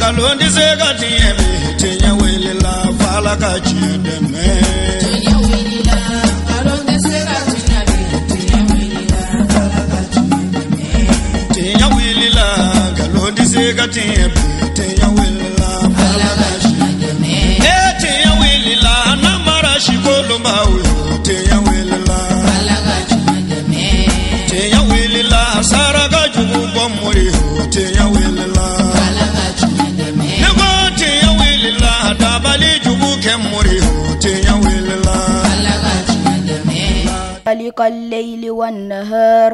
Nkalon tɛ se ka tiɲɛ bi, tiɲɛ wulila f'Ala ka tiɲɛ dɛmɛ. Tiɲɛ wulila, nkalon tɛ se ka tiɲɛ bi, tiɲɛ wulila f'Ala ka tiɲɛ dɛmɛ. Tiɲɛ wulila, nkalon tɛ se ka tiɲɛ bi, tiɲɛ wulila f'Ala ka tiɲɛ dɛmɛ. Ee tiɲɛ wulila, namara sikolonbaw yo, tiɲɛ wulila f'Ala ka tiɲɛ dɛmɛ. Tiɲɛ wulila, saraka jugu bɔ mori yo, tiɲɛ wulila f'Ala ka tiɲɛ dɛmɛ. Ne ko tiɲɛ wulila, dabali jugu kɛ mori yo, tiɲɛ wulila f'Ala ka tiɲɛ dɛmɛ. خلق الليل والنهار.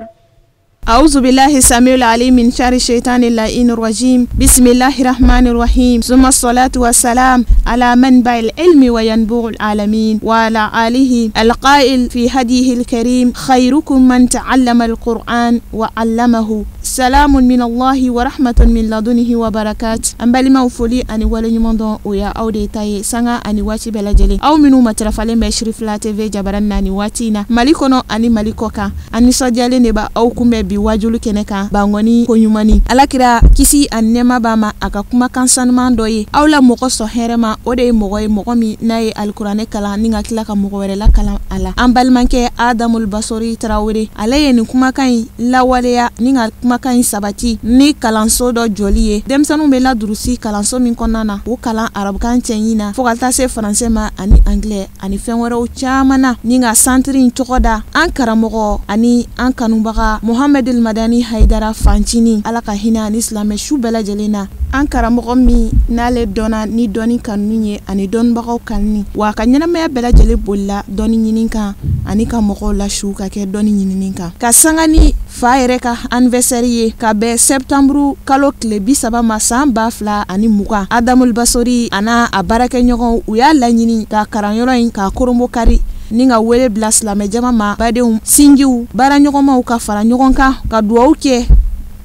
أعوذ بالله السميع العليم من شر الشيطان اللعين الرجيم. بسم الله الرحمن الرحيم. ثم الصلاة والسلام على منبع العلم وينبوع العالمين وعلى آله القائل في هديه الكريم: خيركم من تعلم القرآن وعلمه. سلام من الله ورحمة من لدنه وبركات. An balimaw, foli ani waleɲuman dɔn, o ya aw de ta ye sanga ani waati bɛɛ lajɛlen. Aw minnu matarafalen bɛ Sirifila TV jabaran na ni waati in na, Mali kɔnɔ ani Mali kɔ kan, an nisɔndiyalen de b'a aw kunbɛn bi wajulu kɛnɛ kan bangɔni koɲumani. Alakira, kisi ani nɛɛma b'a ma, a ka kumakan sanuman dɔ ye: aw la mɔgɔ sɔn hɛrɛ ma, o de ye mɔgɔ ye, mɔgɔ min n'a ye alikuranɛ kalan ni ka tila ka mɔgɔ wɛrɛ la kalan a la. An balimakɛ Adamul Basori Tarawele, ale ye nin kumakan in lawaleya ni ka kumakan in sabati ni kalanso dɔ jɔli ye, denmisɛnninw bɛ ladurusi kalanso min kɔnɔna na, o kalan arabukan cɛɲi na fɔɔ ka taa se faransɛ ma ani anglais ani fɛn wɛrɛw caaman na, ni ka santiri in tɔgɔ da an karamɔgɔ ani an kanubaga Mohamɛd Madani Haidara Fancini, Ala ka hinɛ ani silamɛ su bɛɛ lajɛlen na. An karamɔgɔ min n'ale dɔnna ni dɔnni kanu ye ani dɔnnibagaw kanuni, wa a ka ɲɛnamaya bɛɛ lajɛlen bolila dɔnni ɲini kan ani ka mɔgɔw lasu ka kɛ dɔnni ɲinini kan. Ka sanga ni fa yɛrɛ ka anniversaire ye, ka bɛn septembre kalo tile 30 ma san 2020, Adamul Basori a n'a a baarakɛɲɔgɔnw, u y'a laɲini ka kalanyɔrɔ in k'a koronbo kari ni ka wele bila silamɛjama ma, badenw, sinjiw, baaraɲɔgɔnmaw ka fara ɲɔgɔn kan ka duwawu kɛ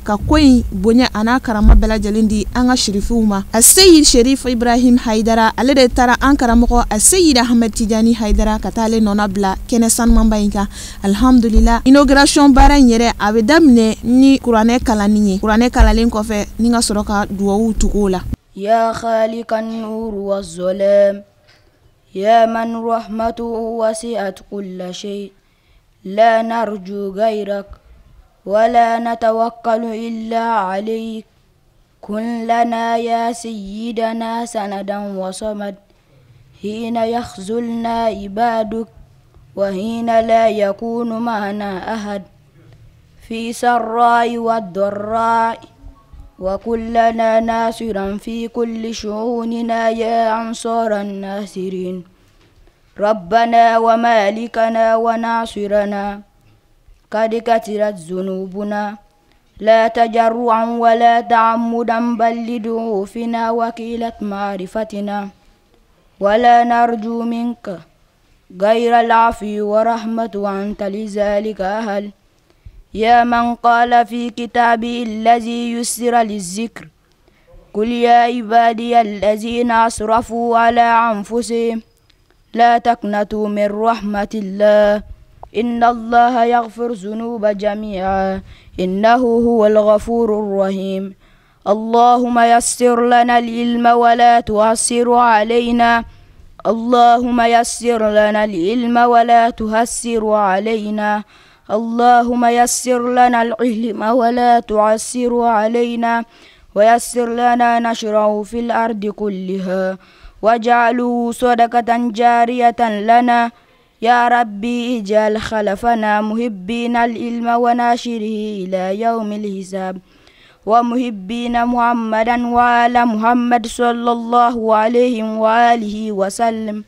ka ko in bonya a n'a karama bɛɛ lajɛlen di an ka sirifiw ma. A Seyid Sherif Ibrahim Haidara, ale de taara an karamɔgɔ a Seyid Ahmed Tijani Haidara ka taa ale nɔna bila kɛnɛ sanumanba in kan. Alhamdulila, inauguration baara in yɛrɛ, a bɛ daminɛ ni kuranɛ kalanni ye. Kuranɛ kalanlen kɔfɛ, ni ka sɔrɔ ka duwawu tugu o la. يا خالق النور والظلام، يا من رحمته وسعت كل شيء، لا نرجو غيرك ولا نتوكل إلا عليك. كن لنا يا سيدنا سندا وصمد حين يخذلنا عبادك وحين لا يكون معنا أحد، في سراء والضراء، وكن لنا ناصرا في كل شؤوننا يا أنصار الناصرين. ربنا ومالكنا وناصرنا، قد كثرت ذنوبنا، لا تجرعا ولا تعمدا، بل لضعوفنا وقلة معرفتنا، ولا نرجو منك غير العفو ورحمة، وأنت لذلك أهل. يا من قال في كتابه الذي يسر للذكر: قل يا عبادي الذين أسرفوا على أنفسهم لا تقنطوا من رحمة الله، إن الله يغفر الذنوب جميعا، إنه هو الغفور الرحيم. اللهم يسر لنا العلم ولا تعسر علينا. اللهم يسر لنا العلم ولا تهسر علينا. اللهم يسر لنا العلم ولا تعسر علينا، ويسر لنا نشره في الأرض كلها، واجعله صدقة جارية لنا. يا ربي اجعل خلفنا محبين العلم وناشره إلى يوم الحساب، ومحبين محمدا وآل محمد صلى الله عليه وآله وسلم،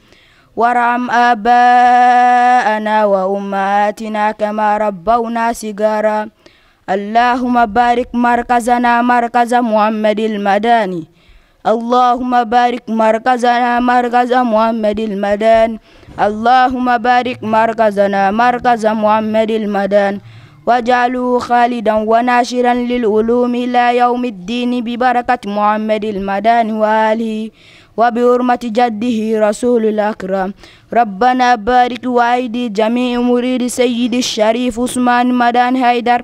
وارحم آباءنا وأمهاتنا كما ربونا صغارا. اللهم بارك مركزنا مركز محمد المداني. اللهم بارك مركزنا مركز محمد المدان. اللهم بارك مركزنا مركز محمد المدان، واجعله خالدا وناشرا للعلوم إلى يوم الدين ببركة محمد المدان وآله وبحرمة جده رسول الأكرم. ربنا بارك وأيدي جميع مريد سيد الشريف عثمان مدان هيدر.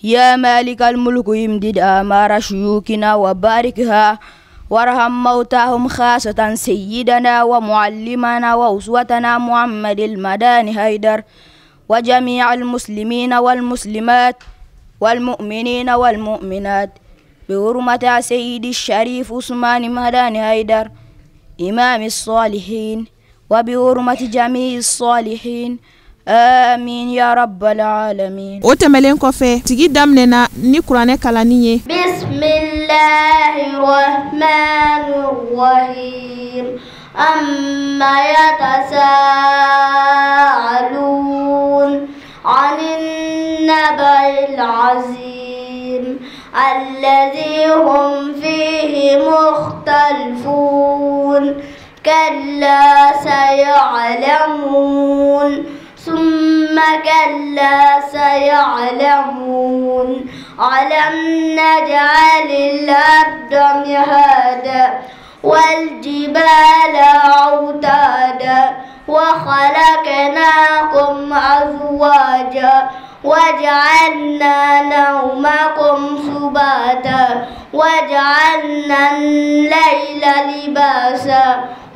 يا مالك الملك امدد آمار شيوخنا وباركها، وارحم موتاهم خاصة سيدنا ومعلمنا وأسوتنا محمد المداني هيدر، وجميع المسلمين والمسلمات والمؤمنين والمؤمنات، بحرمة سيد الشريف عثمان مداني هيدر إمام الصالحين، وبحرمة جميع الصالحين، آمين يا رب العالمين. O tɛmɛlen kɔfɛ, tigi daminɛna ni kuranɛ kalanni ye. بسم الله الرحمن الرحيم. أما يتساءلون عن النبأ العظيم الذي هم فيه مختلفون. كلا سيعلمون، ثم كلا سيعلمون. ألم نجعل الأرض مهادا والجبال أوتادا وخلقناكم أزواجا وجعلنا نومكم سباتا وجعلنا الليل لباسا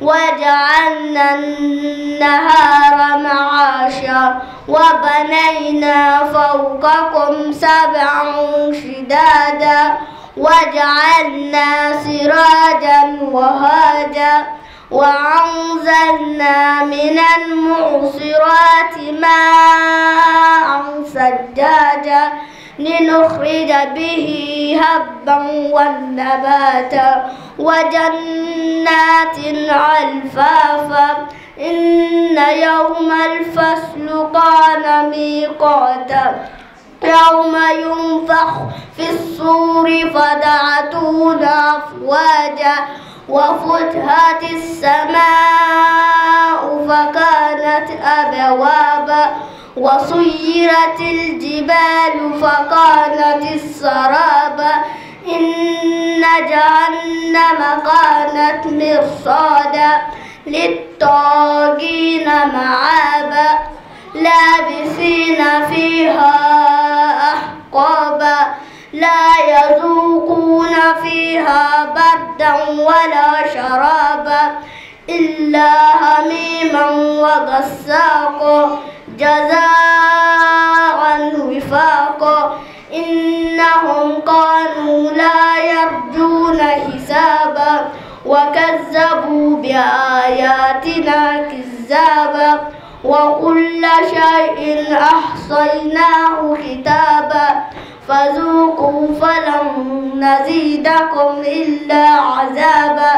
وجعلنا النهار معاشا وبنينا فوقكم سبعا شدادا وجعلنا سراجا وهاجا وأنزلنا من المعصرات ماء سجاجا لنخرج به هبا والنباتا وجنات ألفافا. إن يوم الفصل كان ميقاتا يوم ينفخ في الصور فتأتون أفواجا وفتحت السماء فكانت أبوابا وسيرت الجبال فكانت السرابا. إن جهنم كانت مرصادا للطاغين مآبا لابثين فيها أحقابا لا يذوقون فيها بردا ولا شرابا إلا حميما وغساقا جزاء وفاقا. إنهم كانوا لا يرجون حسابا وكذبوا بآياتنا كذابا وكل شيء أحصيناه كتابا. فذوقوا فلن نزيدكم إلا عذابا.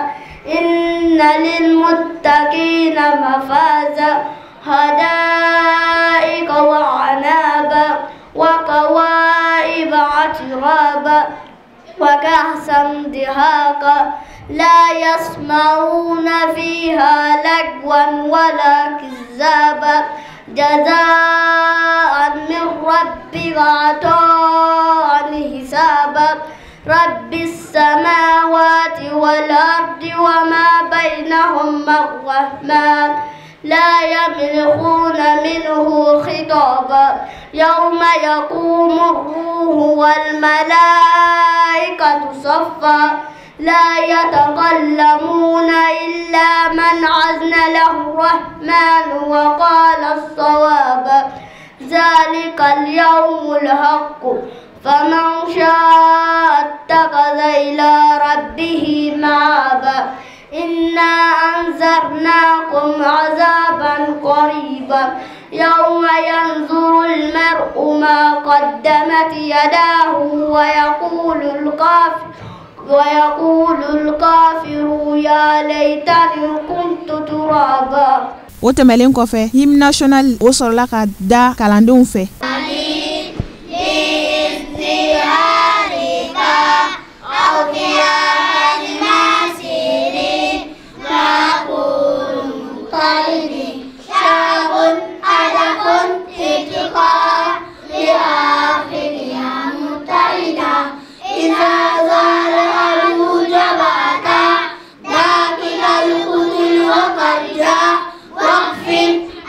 إن للمتقين مفازا حدائق وعنابا وكواعب أترابا وكأسا دهاقا لا يسمعون فيها لغوا ولا كذابا جزاء من ربك عطاء حسابا. رب السماوات والأرض وما بينهما الرحمن لا يملكون منه خطابا. يوم يقوم الروح والملائكة صفا لا يتكلمون إلا من أذن له الرحمن وقال الصواب. ذلك اليوم الحق فمن شاء اتخذ إلى ربه مآبا. إنا أنذرناكم عذابا قريبا يوم ينظر المرء ما قدمت يداه ويقول الكافر يا ليتني كنت ترابا. O tɛmɛlen kɔfɛ, hymne national o sɔrɔla ka da kalandenw fɛ.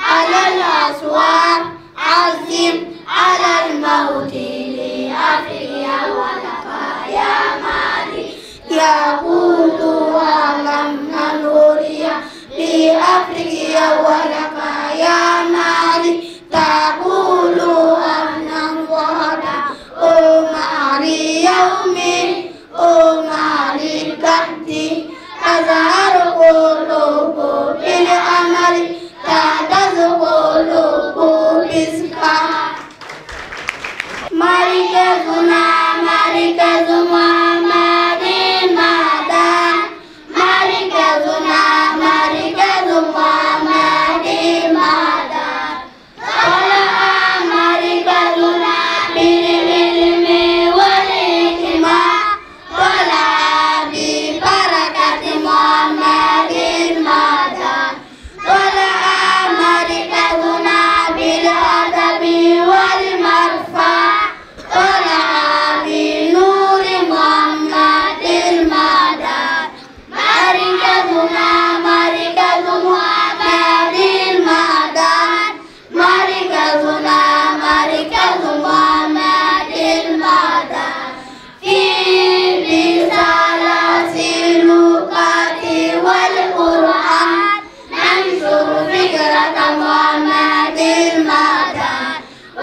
على الأسوار عظيم. مركزنا مركز محمد المهدى. مركزنا مركز محمد المهدى. طلع مركزنا بالعلم والحكمة. طلع ببركة محمد المهدى. طلع مركزنا بالأدب والمرفع. طلع بنور محمد المهدى. مركزنا مركز محمد المهدى. مركزنا مركز محمد المهدى. في رسالة اللغة والقرآن ننشر فكرة محمد المهدى.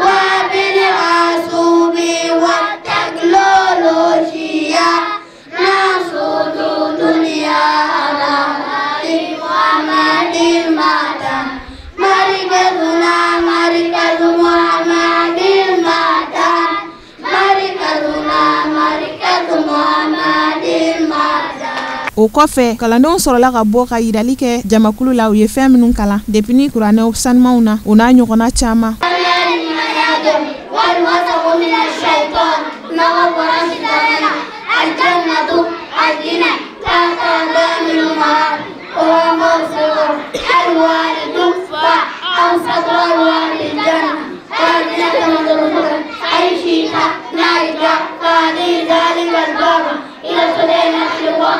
وبالعصوب والتكنولوجيا نصد دنيا على محمد المهدى. مركزنا مركز محمد المهدى. مركزنا مركز محمد المهدى. O kɔfɛ kalandenw sɔrɔla ka bɔ ka yirali kɛ jamakulu la u ye fɛn minnu kalan depuis ni kuranɛw sanumanw na o n'a ɲɔgɔnna caman. والوثق من الشيطان نغفر شيطاننا. الجنة الجنة تحت أقدام الأمهات ومغفر الوالد فأوسط الوالد الجنة والجنة مدرسة عيشك نارك فهذه ذلك الباب إلى سدين الشقاء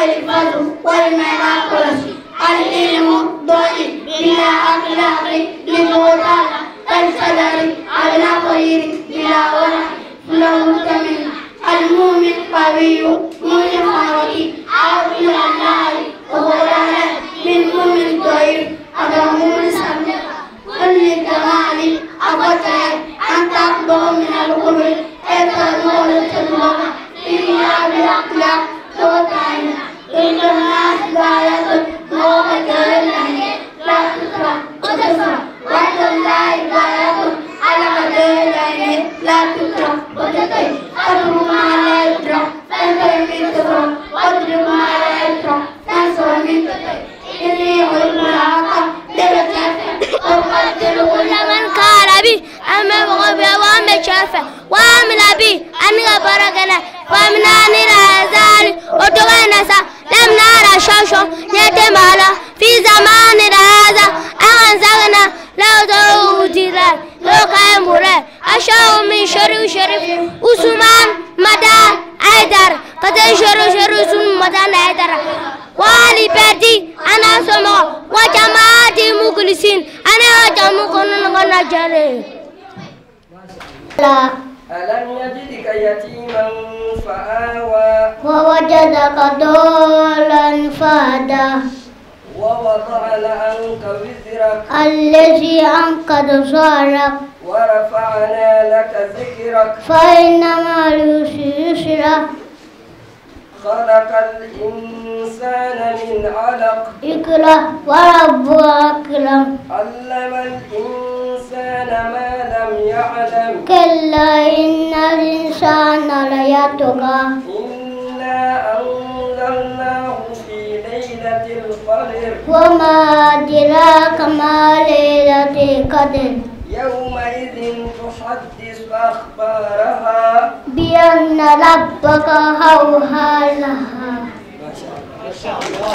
الفضل والمناقش. العلم ضعيف بلا أخلاق للغراب الشجر على خير بلا ورع له من المؤمن قوي من خيره عاقل النار وغرانه من مؤمن ضعيف أدم سمع كل كمال أبطل أن تقبل من القبر أتنور تنور فيها بالأخلاق توتعين إن الناس غاية لا تترك وتسرع وعد الله غاية على قدر لا تترك وتطير قدر ما لا يترك فانصر من تفرق وادرك ما لا يترك فانصر من تطير إني أحب الحق أقدر كل من قال بي أما بغبي وأما شافة وأمل بي أن بركنا ومن الأزال وتغنسا لم نرى شاشو نتمالا في زمان هذا أنزلنا لو توتيلا لو كان مرا أشاو من شر شرف عثمان مدى عيدر قد شر شر عثمان مدى عيدر وعلي بردي أنا سمع وجماعة مخلصين أنا جمعنا جري. ألم يجدك يتيما فآوى ووجدك ضالا فهدى ووضع عنك وزرك الذي أنقض ظهرك ورفعنا لك ذكرك فإن مع العسر يسرا. خلق الإنسان من علق اقرأ وربك أكرم علم الإنسان ما لم يعلم كلا إن الإنسان ليطغى إنا أنزلناه في ليلة القدر وما أدراك ما ليلة القدر يومئذ تحدث أخبارها بأن ربك أوحى لها. ما شاء الله.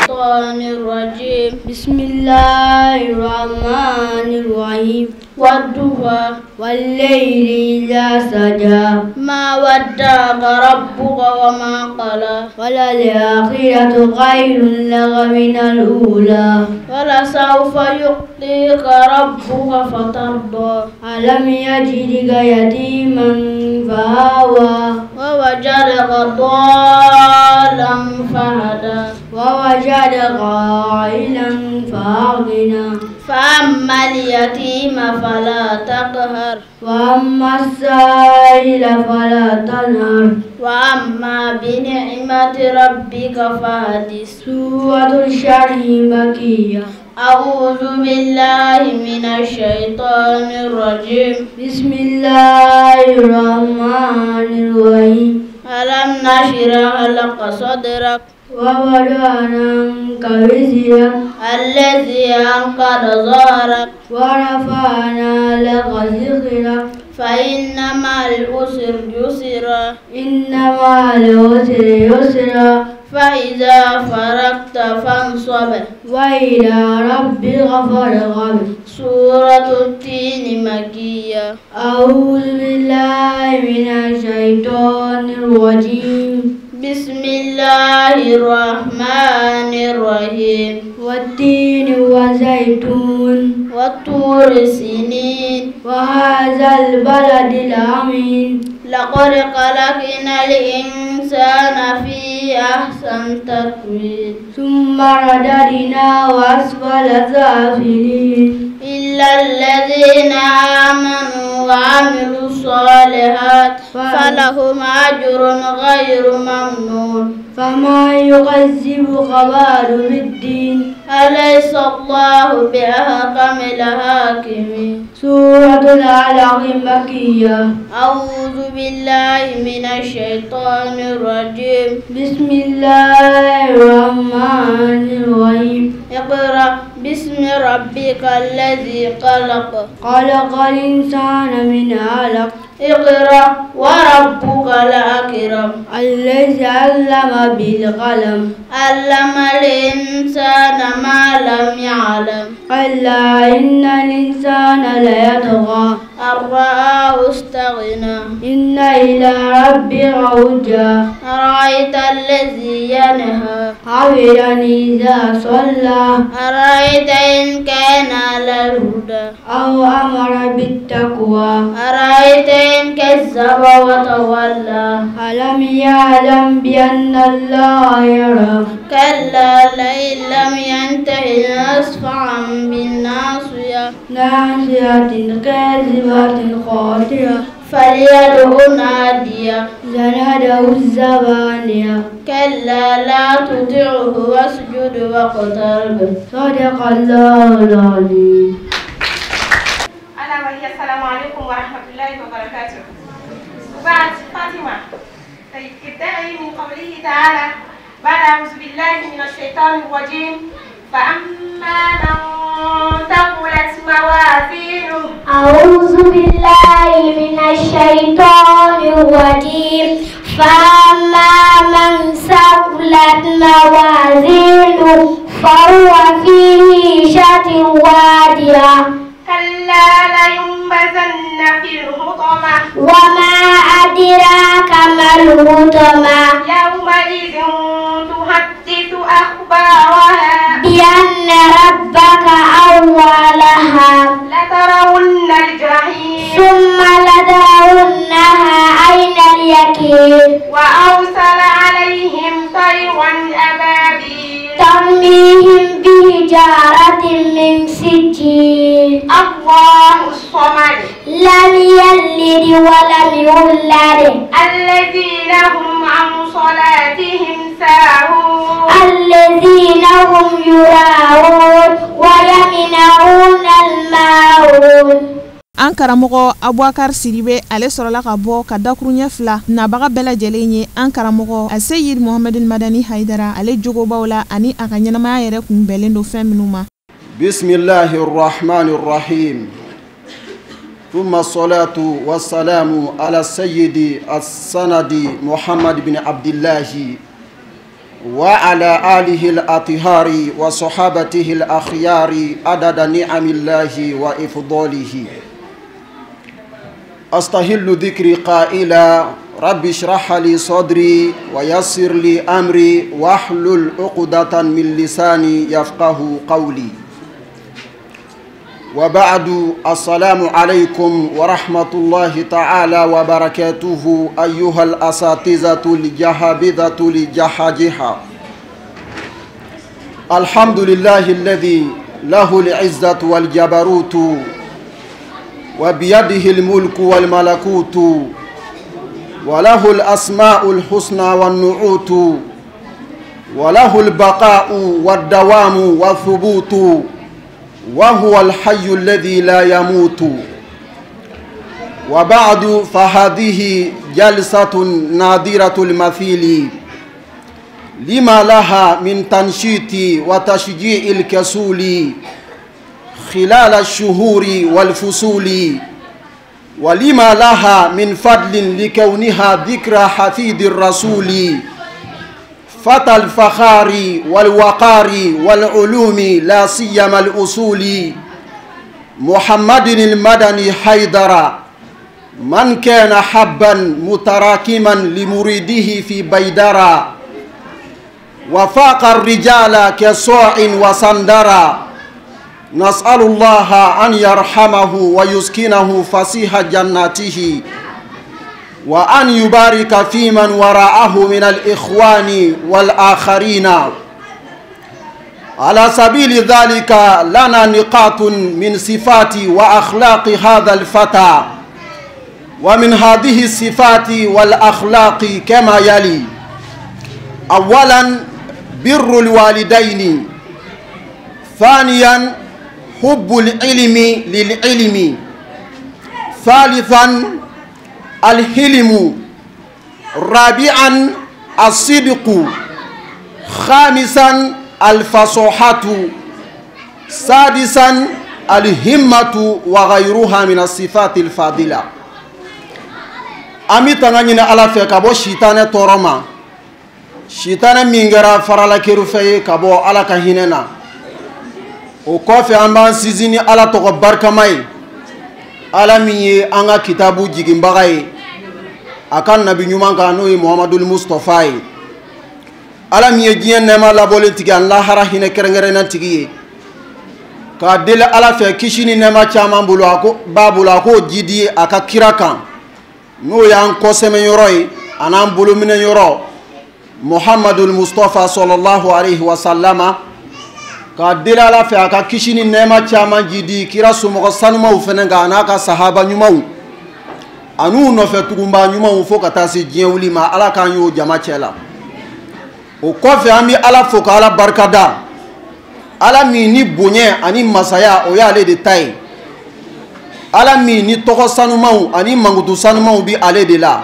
الشيطان الرجيم. بسم الله الرحمن الرحيم. والضحى والليل إذا سجى ما ودعك ربك وما قلى وللآخرة خير لك من الأولى ولسوف يعطيك ربك فترضى ألم يجدك يتيما فآوى ووجدك ضالا فهدى ووجدك عائلا فأغنى فأما اليتيم فلا تقهر وأما السائل فلا تنهر وأما بنعمة ربك فحدث. سورة الشرح مكية. أعوذ بالله من الشيطان الرجيم. بسم الله الرحمن الرحيم. ألم نشرح لك صدرك ووضعنا عنك وزرك الذي أنقض ظهرك ورفعنا لك ذكرك فإن مع العسر يسرا إن مع العسر يسرا فإذا فرغت فانصب وإلى ربك فارغب. سورة التين مكية. أعوذ بالله من الشيطان الرجيم. بسم الله الرحمن الرحيم. والتين والزيتون والطور سينين وهذا البلد الأمين. لقد خلقنا الإنسان في أحسن تقويم ثم رددناه أسفل سافلين إلا الذين آمنوا وعملوا الصالحات فلهم أجر غير ممنون. فما يكذبك بعد بالدين أليس الله بأحكم الحاكمين. سورة العلق مكية. أعوذ بالله من الشيطان الرجيم. بسم الله الرحمن الرحيم. اقرأ باسم ربك الذي خلق. خلق الإنسان من علق. اقرأ وربك الأكرم الذي علم بالقلم علم الإنسان ما لم يعلم. كلا إن الإنسان ليطغى أن رآه استغنى. إن إلى ربك رجعى. أرأيت الذي ينهى عبدا إذا صلى. أرأيت إن كان على الهدى أو أمر بالتقوى. أرأيت إن كذب وتولى. ألم يعلم بأن الله يرى. كلا لئن لم ينته لنسفعا بالناصية ناصية كاذبة خاطئة. فليدع ناديه سندع الزبانية. كلا لا تطعه واسجد واقترب. صدق الله العظيم. ألا وهي السلام عليكم ورحمة الله وبركاته. وبعد فاطمة، طيب ابدأي من قوله تعالى بعد أعوذ بالله من الشيطان الرجيم فأما من ثقلت موازينه. أعوذ بالله من الشيطان الرجيم. فأما من ثقلت موازينه فهو في عيشة راضية. كلا لينبذن في الحطمة وما أدراك ما الحطمة. يومئذ تحدث أخبارها بأن ربك أوحى لها. لترون الجحيم ثم لترونها عين اليقين. وأرسل عليهم طيرا أبابيل ترميهم بحجارة من سجيل. الله الصمد لم يلد ولم يولد. الذين هم عن صلاتهم ساهون الذين هم يراءون ويمنعون الماعون. An karamɔgɔ Abubakar Sidibe ale sɔrɔla ka bɔ ka dakuruɲɛ fila nabaga bɛɛ lajɛlen ye. An karamɔgɔ a Seyid Mohamedul Madani Hayidara ale jogobaw la ani a ka ɲɛnamaya yɛrɛ kun bɛnnen don fɛn minnu ma. Bismillahir Rahmanir Rahim. Thumma salatu wassalamu ala sayyidi as-sanadi Muhammad bin Abdillahi wa ala alihi al-atihari wa sahabatihi al-akhyari adada ni'amillahi wa ifdalihi. أستهل ذكري قائلا رب اشرح لي صدري ويسر لي أمري واحلل عقدة من لساني يفقه قولي. وبعد، السلام عليكم ورحمة الله تعالى وبركاته أيها الأساتذة الجهابذة الجحاجحة. الحمد لله الذي له العزة والجبروت وبيده الملك والملكوت وله الأسماء الحسنى والنعوت وله البقاء والدوام والثبوت. وهو الحي الذي لا يموت. وبعد، فهذه جلسة نادرة المثيل لما لها من تنشيط وتشجيع الكسول خلال الشهور والفصول، ولما لها من فضل لكونها ذكرى حفيد الرسول فتى الفخار والوقار والعلوم لا سيما الأصول محمد المدني حيدر، من كان حبا متراكما لمريده في بيدرا، وفاق الرجال كصاع وصندرا. نسأل الله أن يرحمه ويسكنه فسيح جناته، وأن يبارك في من وراءه من الإخوان والآخرين. على سبيل ذلك لنا نقاط من صفات وأخلاق هذا الفتى، ومن هذه الصفات والأخلاق كما يلي: أولا، بر الوالدين. ثانيا، حب العلم للعلم. ثالثا، الحلم. رابعا، الصدق. خامسا، الفصاحة. سادسا، الهمة وغيرها من الصفات الفاضلة. An bɛ tanga ɲini Ala fɛ ka bɔ sitanɛ tɔɔrɔ ma, sitanɛ min kɛra farala kerufɛ ye ka bɔ Ala ka hinɛ na. O kɔfɛ, an b'an sinsin ni Ala tɔgɔ barikama ye, Ala min ye an ka kitabu jiginbaga ye a ka nabi ɲuman kan, n'o ye Muhamadul Mustafa ye. Ala min ye diɲɛ nɛɛma labɔlen tigi ani lahara hinɛ kɛrɛnkɛrɛnnen tigi ye, k'a deli Ala fɛ kisi ni nɛɛma caman bolo a ko b'a bolo, a k'o jidi a ka kira kan, n'o y'an kɔsɛmɛyɔrɔ ye a n'an bolominɛyɔrɔ, Muhamadul Mustafa sallallahu alaihi wa sallama. K'a deli Ala fɛ a ka kisi ni nɛɛma caman jidi kira somɔgɔ sanumaw fɛnɛ kan, a n'a ka sahaba ɲumanw a n'u nɔfɛ tugunba ɲumanw, fo ka taa se diɲɛ wuli ma. Ala k'an y'o jama cɛ la. O kɔfɛ, an bɛ Ala fo ka Ala barikada, Ala min ni bonya ani masaya o y'ale de ta ye, Ala min ni tɔgɔ sanumanw ani mankutu sanumanw bi ale de la,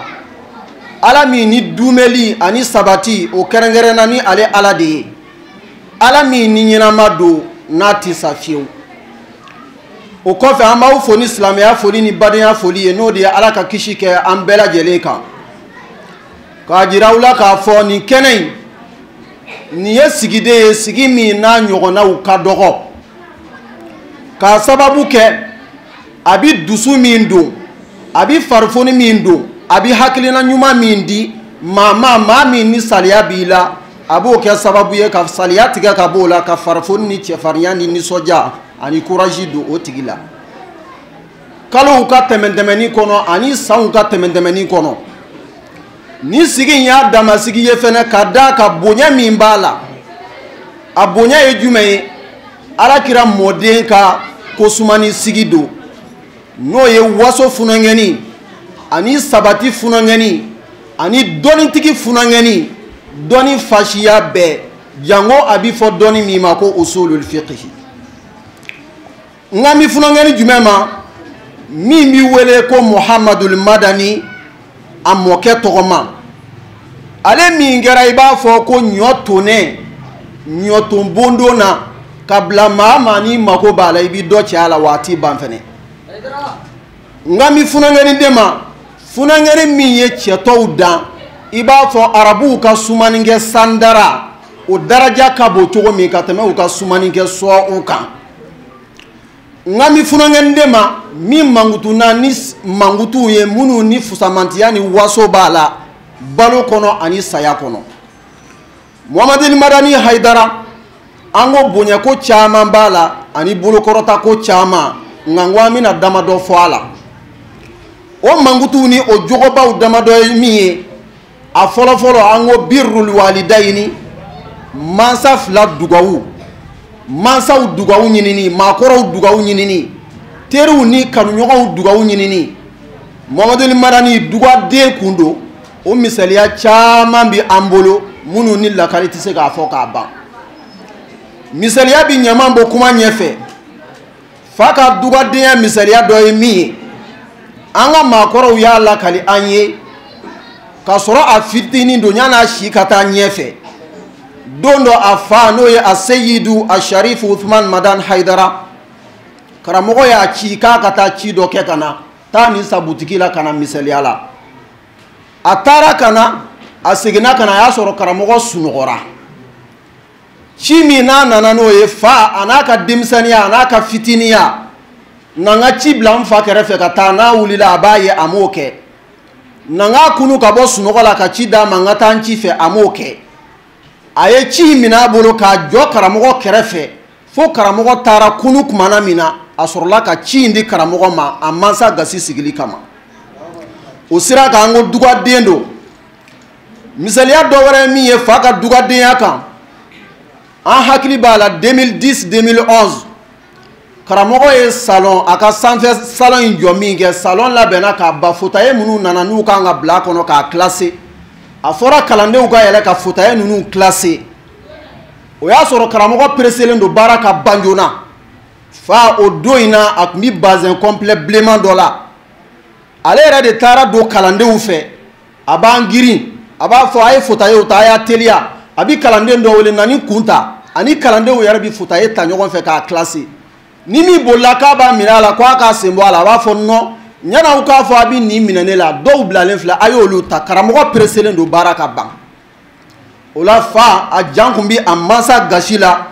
Ala min ni dumeli ani sabati o kɛrɛnkɛrɛnna ni ale Ala de ye, Ala min ni ɲɛnama don n'a tɛ sa fiyewu. O kɔfɛ, an b'aw fo ni silamɛya foli ni badenya foli ye, n'o de ye Ala ka kisi kɛ an bɛɛ lajɛlen kan, k'a jira aw la k'a fɔ nin kɛnɛ in, nin ye sigiden ye, sigi min n'a ɲɔgɔnnaw ka dɔgɔ, k'a sababu kɛ a bi dusu min don, a bi farifoni min don, a bi hakilina ɲuman min di maa ma, maa min ni saliya b'i la, a b'o kɛ sababu ye ka saliya tigɛ ka b'o la, ka farifoni ni cɛfarinya ni nisɔndiya ani courage don o tigi la. Kalow ka tɛmɛ-tɛmɛni kɔnɔ ani sanw ka tɛmɛ-tɛmɛni kɔnɔ, ni sigi in y'a damasigi ye fɛnɛ, ka d'a ka bonya min b'a la. A bonya ye jumɛn ye? Ala kira mɔden ka kosumani sigi don, n'o ye waso funankɛni ani sabati funankɛni ani dɔnnitigi funankɛni, dɔnni fasiya bɛɛ, jango a bi fɔ dɔnni min ma ko usulul fiqh. N ka mi funankɛni jumɛn ma, min bi wele ko Muhamadul Madani a mɔkɛ tɔgɔ ma, ale min kɛra i b'a fɔ ko ɲɔ tonnen ɲɔton bondon na ka bila maa maa n'i mako b'a la, i bi dɔ cɛ a la waati ban fɛnɛ. N ka mi funankɛni den ma, funankɛni min ye cɛtɔw dan, i b'a fɔ arabuw ka sumanikɛ sandara o daraja ka bon cogo min ka tɛmɛ u ka sumanikɛ sɔɔ kan. N ka mi funankɛni den ma min mankutu na ni mankutuw ye, minnu ni fusamantiya ni waso b'a la balo kɔnɔ ani saya kɔnɔ. Muhamadul Madani Hayidara, an ko bonyako caman b'a la ani bolokɔrɔtako caman, nka n ko an bɛna damadɔ fɔ a la. O mankutuw ni o jogobaw damadɔ ye min ye, a fɔlɔfɔlɔ, an ko birrul walidayini, mansa fila dugawu, mansaw dugawu ɲinini, maakɔrɔw dugawu ɲinini, teriw ni kanuɲɔgɔnw dugawu ɲinini. Muhamadul Madani dugaden kun don. O misaliya caman bi an bolo minnu ni lakali tɛ se k'a fɔ k'a ban. Misaliya bi ɲaman bɔ kuma ɲɛfɛ. Fa ka dugadenya misaliya dɔ ye min ye, an ka maakɔrɔw y'a lakali an ye k'a sɔrɔ a fitinin don yan'a si ka taa ɲɛfɛ. Don dɔ a fa n'o ye a seyidu a sharifu Usman Madan Haidara, karamɔgɔ y'a ci k'a ka taa ci dɔ kɛ ka na taa nin sa butigi la ka na misaliya la. A taara ka na, a seginna ka na, a y'a sɔrɔ karamɔgɔ sunɔgɔra. Ci min n'a nana n'o ye, fa a n'a ka denmisɛnninya a n'a ka fitininya, na n ka ci bila n fa kɛrɛfɛ ka taa, n'a wulila a b'a ye a m'o kɛ. Na n k'a kunu ka bɔ sunɔgɔ la ka ci d'a ma n ka taa n ci fɛ, a m'o kɛ. A ye ci in minɛ a bolo k'a jɔ karamɔgɔ kɛrɛfɛ fo karamɔgɔ taara kunu kumana min na, a sɔrɔla ka ci in di karamɔgɔ ma a mansa gasi sigili kama. O sira kan an ko dugaden don. Misaliya dɔ wɛrɛ ye min ye fa ka dugadenya kan, an hakili b'a la 2010 2011 karamɔgɔ ye salon, a ka sanfɛ salon in jɔ min kɛ, salon labɛnna k'a ban, fauteuil minnu nana n'u kan ka bila a kɔnɔ k'a classer. A fɔra kalandenw ka yɛlɛ ka fauteuil ninnu classer. O y'a sɔrɔ karamɔgɔ pressélen don baara ka ban joona. Fa o don in na a tun bɛ bazin complet bilenman dɔ la. Ale yɛrɛ de taara don kalandenw fɛ, a b'an girin, a b'a fɔ a ye fauteuil ta, a y'a teliya. A bɛ kalanden dɔ wele, na ni kun ta, ani kalandenw yɛrɛ bɛ fauteuil ta ɲɔgɔn fɛ k'a classer. Ni min bolila k'a b'a minɛ a la, k'a k'a sen bɔ a la, a b'a fɔ non, ɲan'aw k'a fɔ a bɛ nin minɛ ne la, dɔw bilalen filɛ, a y'olu ta. Karamɔgɔ pressélen don baara ka ban. O la fa a jan kun bi a mansa gasi la,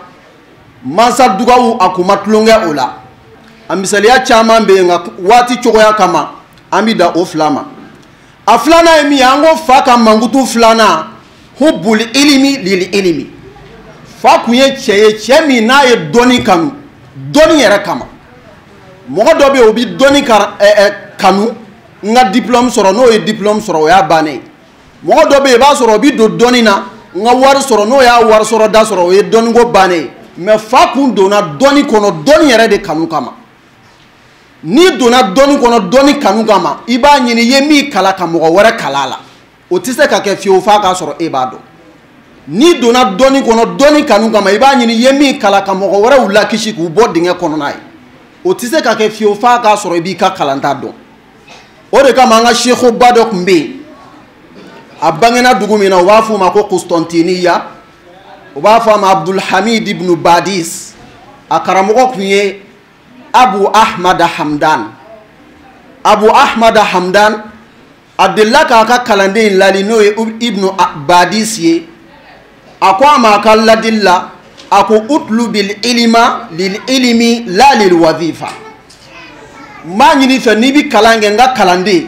mansa dugawu a kun ma tulonkɛ o la. A misaliya caman bɛ yen, nka waati cogoya kama an bɛ dan o fila ma. A filanan ye min ye, an ko fa ka mankutu filanan, hubbul ilimi lil ilimi. Fa kun ye cɛ ye, cɛ min n'a ye dɔnni kanu, dɔnni yɛrɛ kama. Mɔgɔ dɔ bɛ yen o bɛ dɔnni kanu, n ka diplôme sɔrɔ, n'o ye diplôme sɔrɔ o y'a bannen ye. Mɔgɔ dɔ bɛ yen i b'a sɔrɔ o bɛ don dɔnni na, n ka wari sɔrɔ, n'o y'a wari sɔrɔ da sɔrɔ o ye dɔnniko bannen ye. Mais fa kun donna dɔnni kɔnɔ dɔnni yɛrɛ de kanu kama. N'i donna dɔnni kɔnɔ dɔnni kanu kama, i b'a ɲini i ye min kalan ka mɔgɔ wɛrɛ kalan a la, o tɛ se ka kɛ fiyewu f'a k'a sɔrɔ e b'a dɔn. N'i donna dɔnni kɔnɔ dɔnni kanu kama, i b'a ɲini i ye min kalan ka mɔgɔ wɛrɛw lakisi k'u bɔ dingɛ kɔnɔna ye, o tɛ se ka kɛ fiyewu f'a k'a sɔrɔ i b'i ka kalanta dɔn. O de kama an ka sekoba dɔ tun bɛ yen, a bangena dugu min na u b'a f'o ma ko Constantiniya, u b'a fɔ a ma Abdulhamid ibn Badis. A karamɔgɔ tun ye Abu Ahmad Hamdan. Abu Ahmad Hamdan a delila k'a ka kalanden in lali n'o ye Ibn Badis ye. A ko a ma a ka ladili la, a ko utlubil ilima lil ilimi la lil wazifa. N b'a ɲini fɛ n'i bɛ kalan kɛ, n ka kalanden,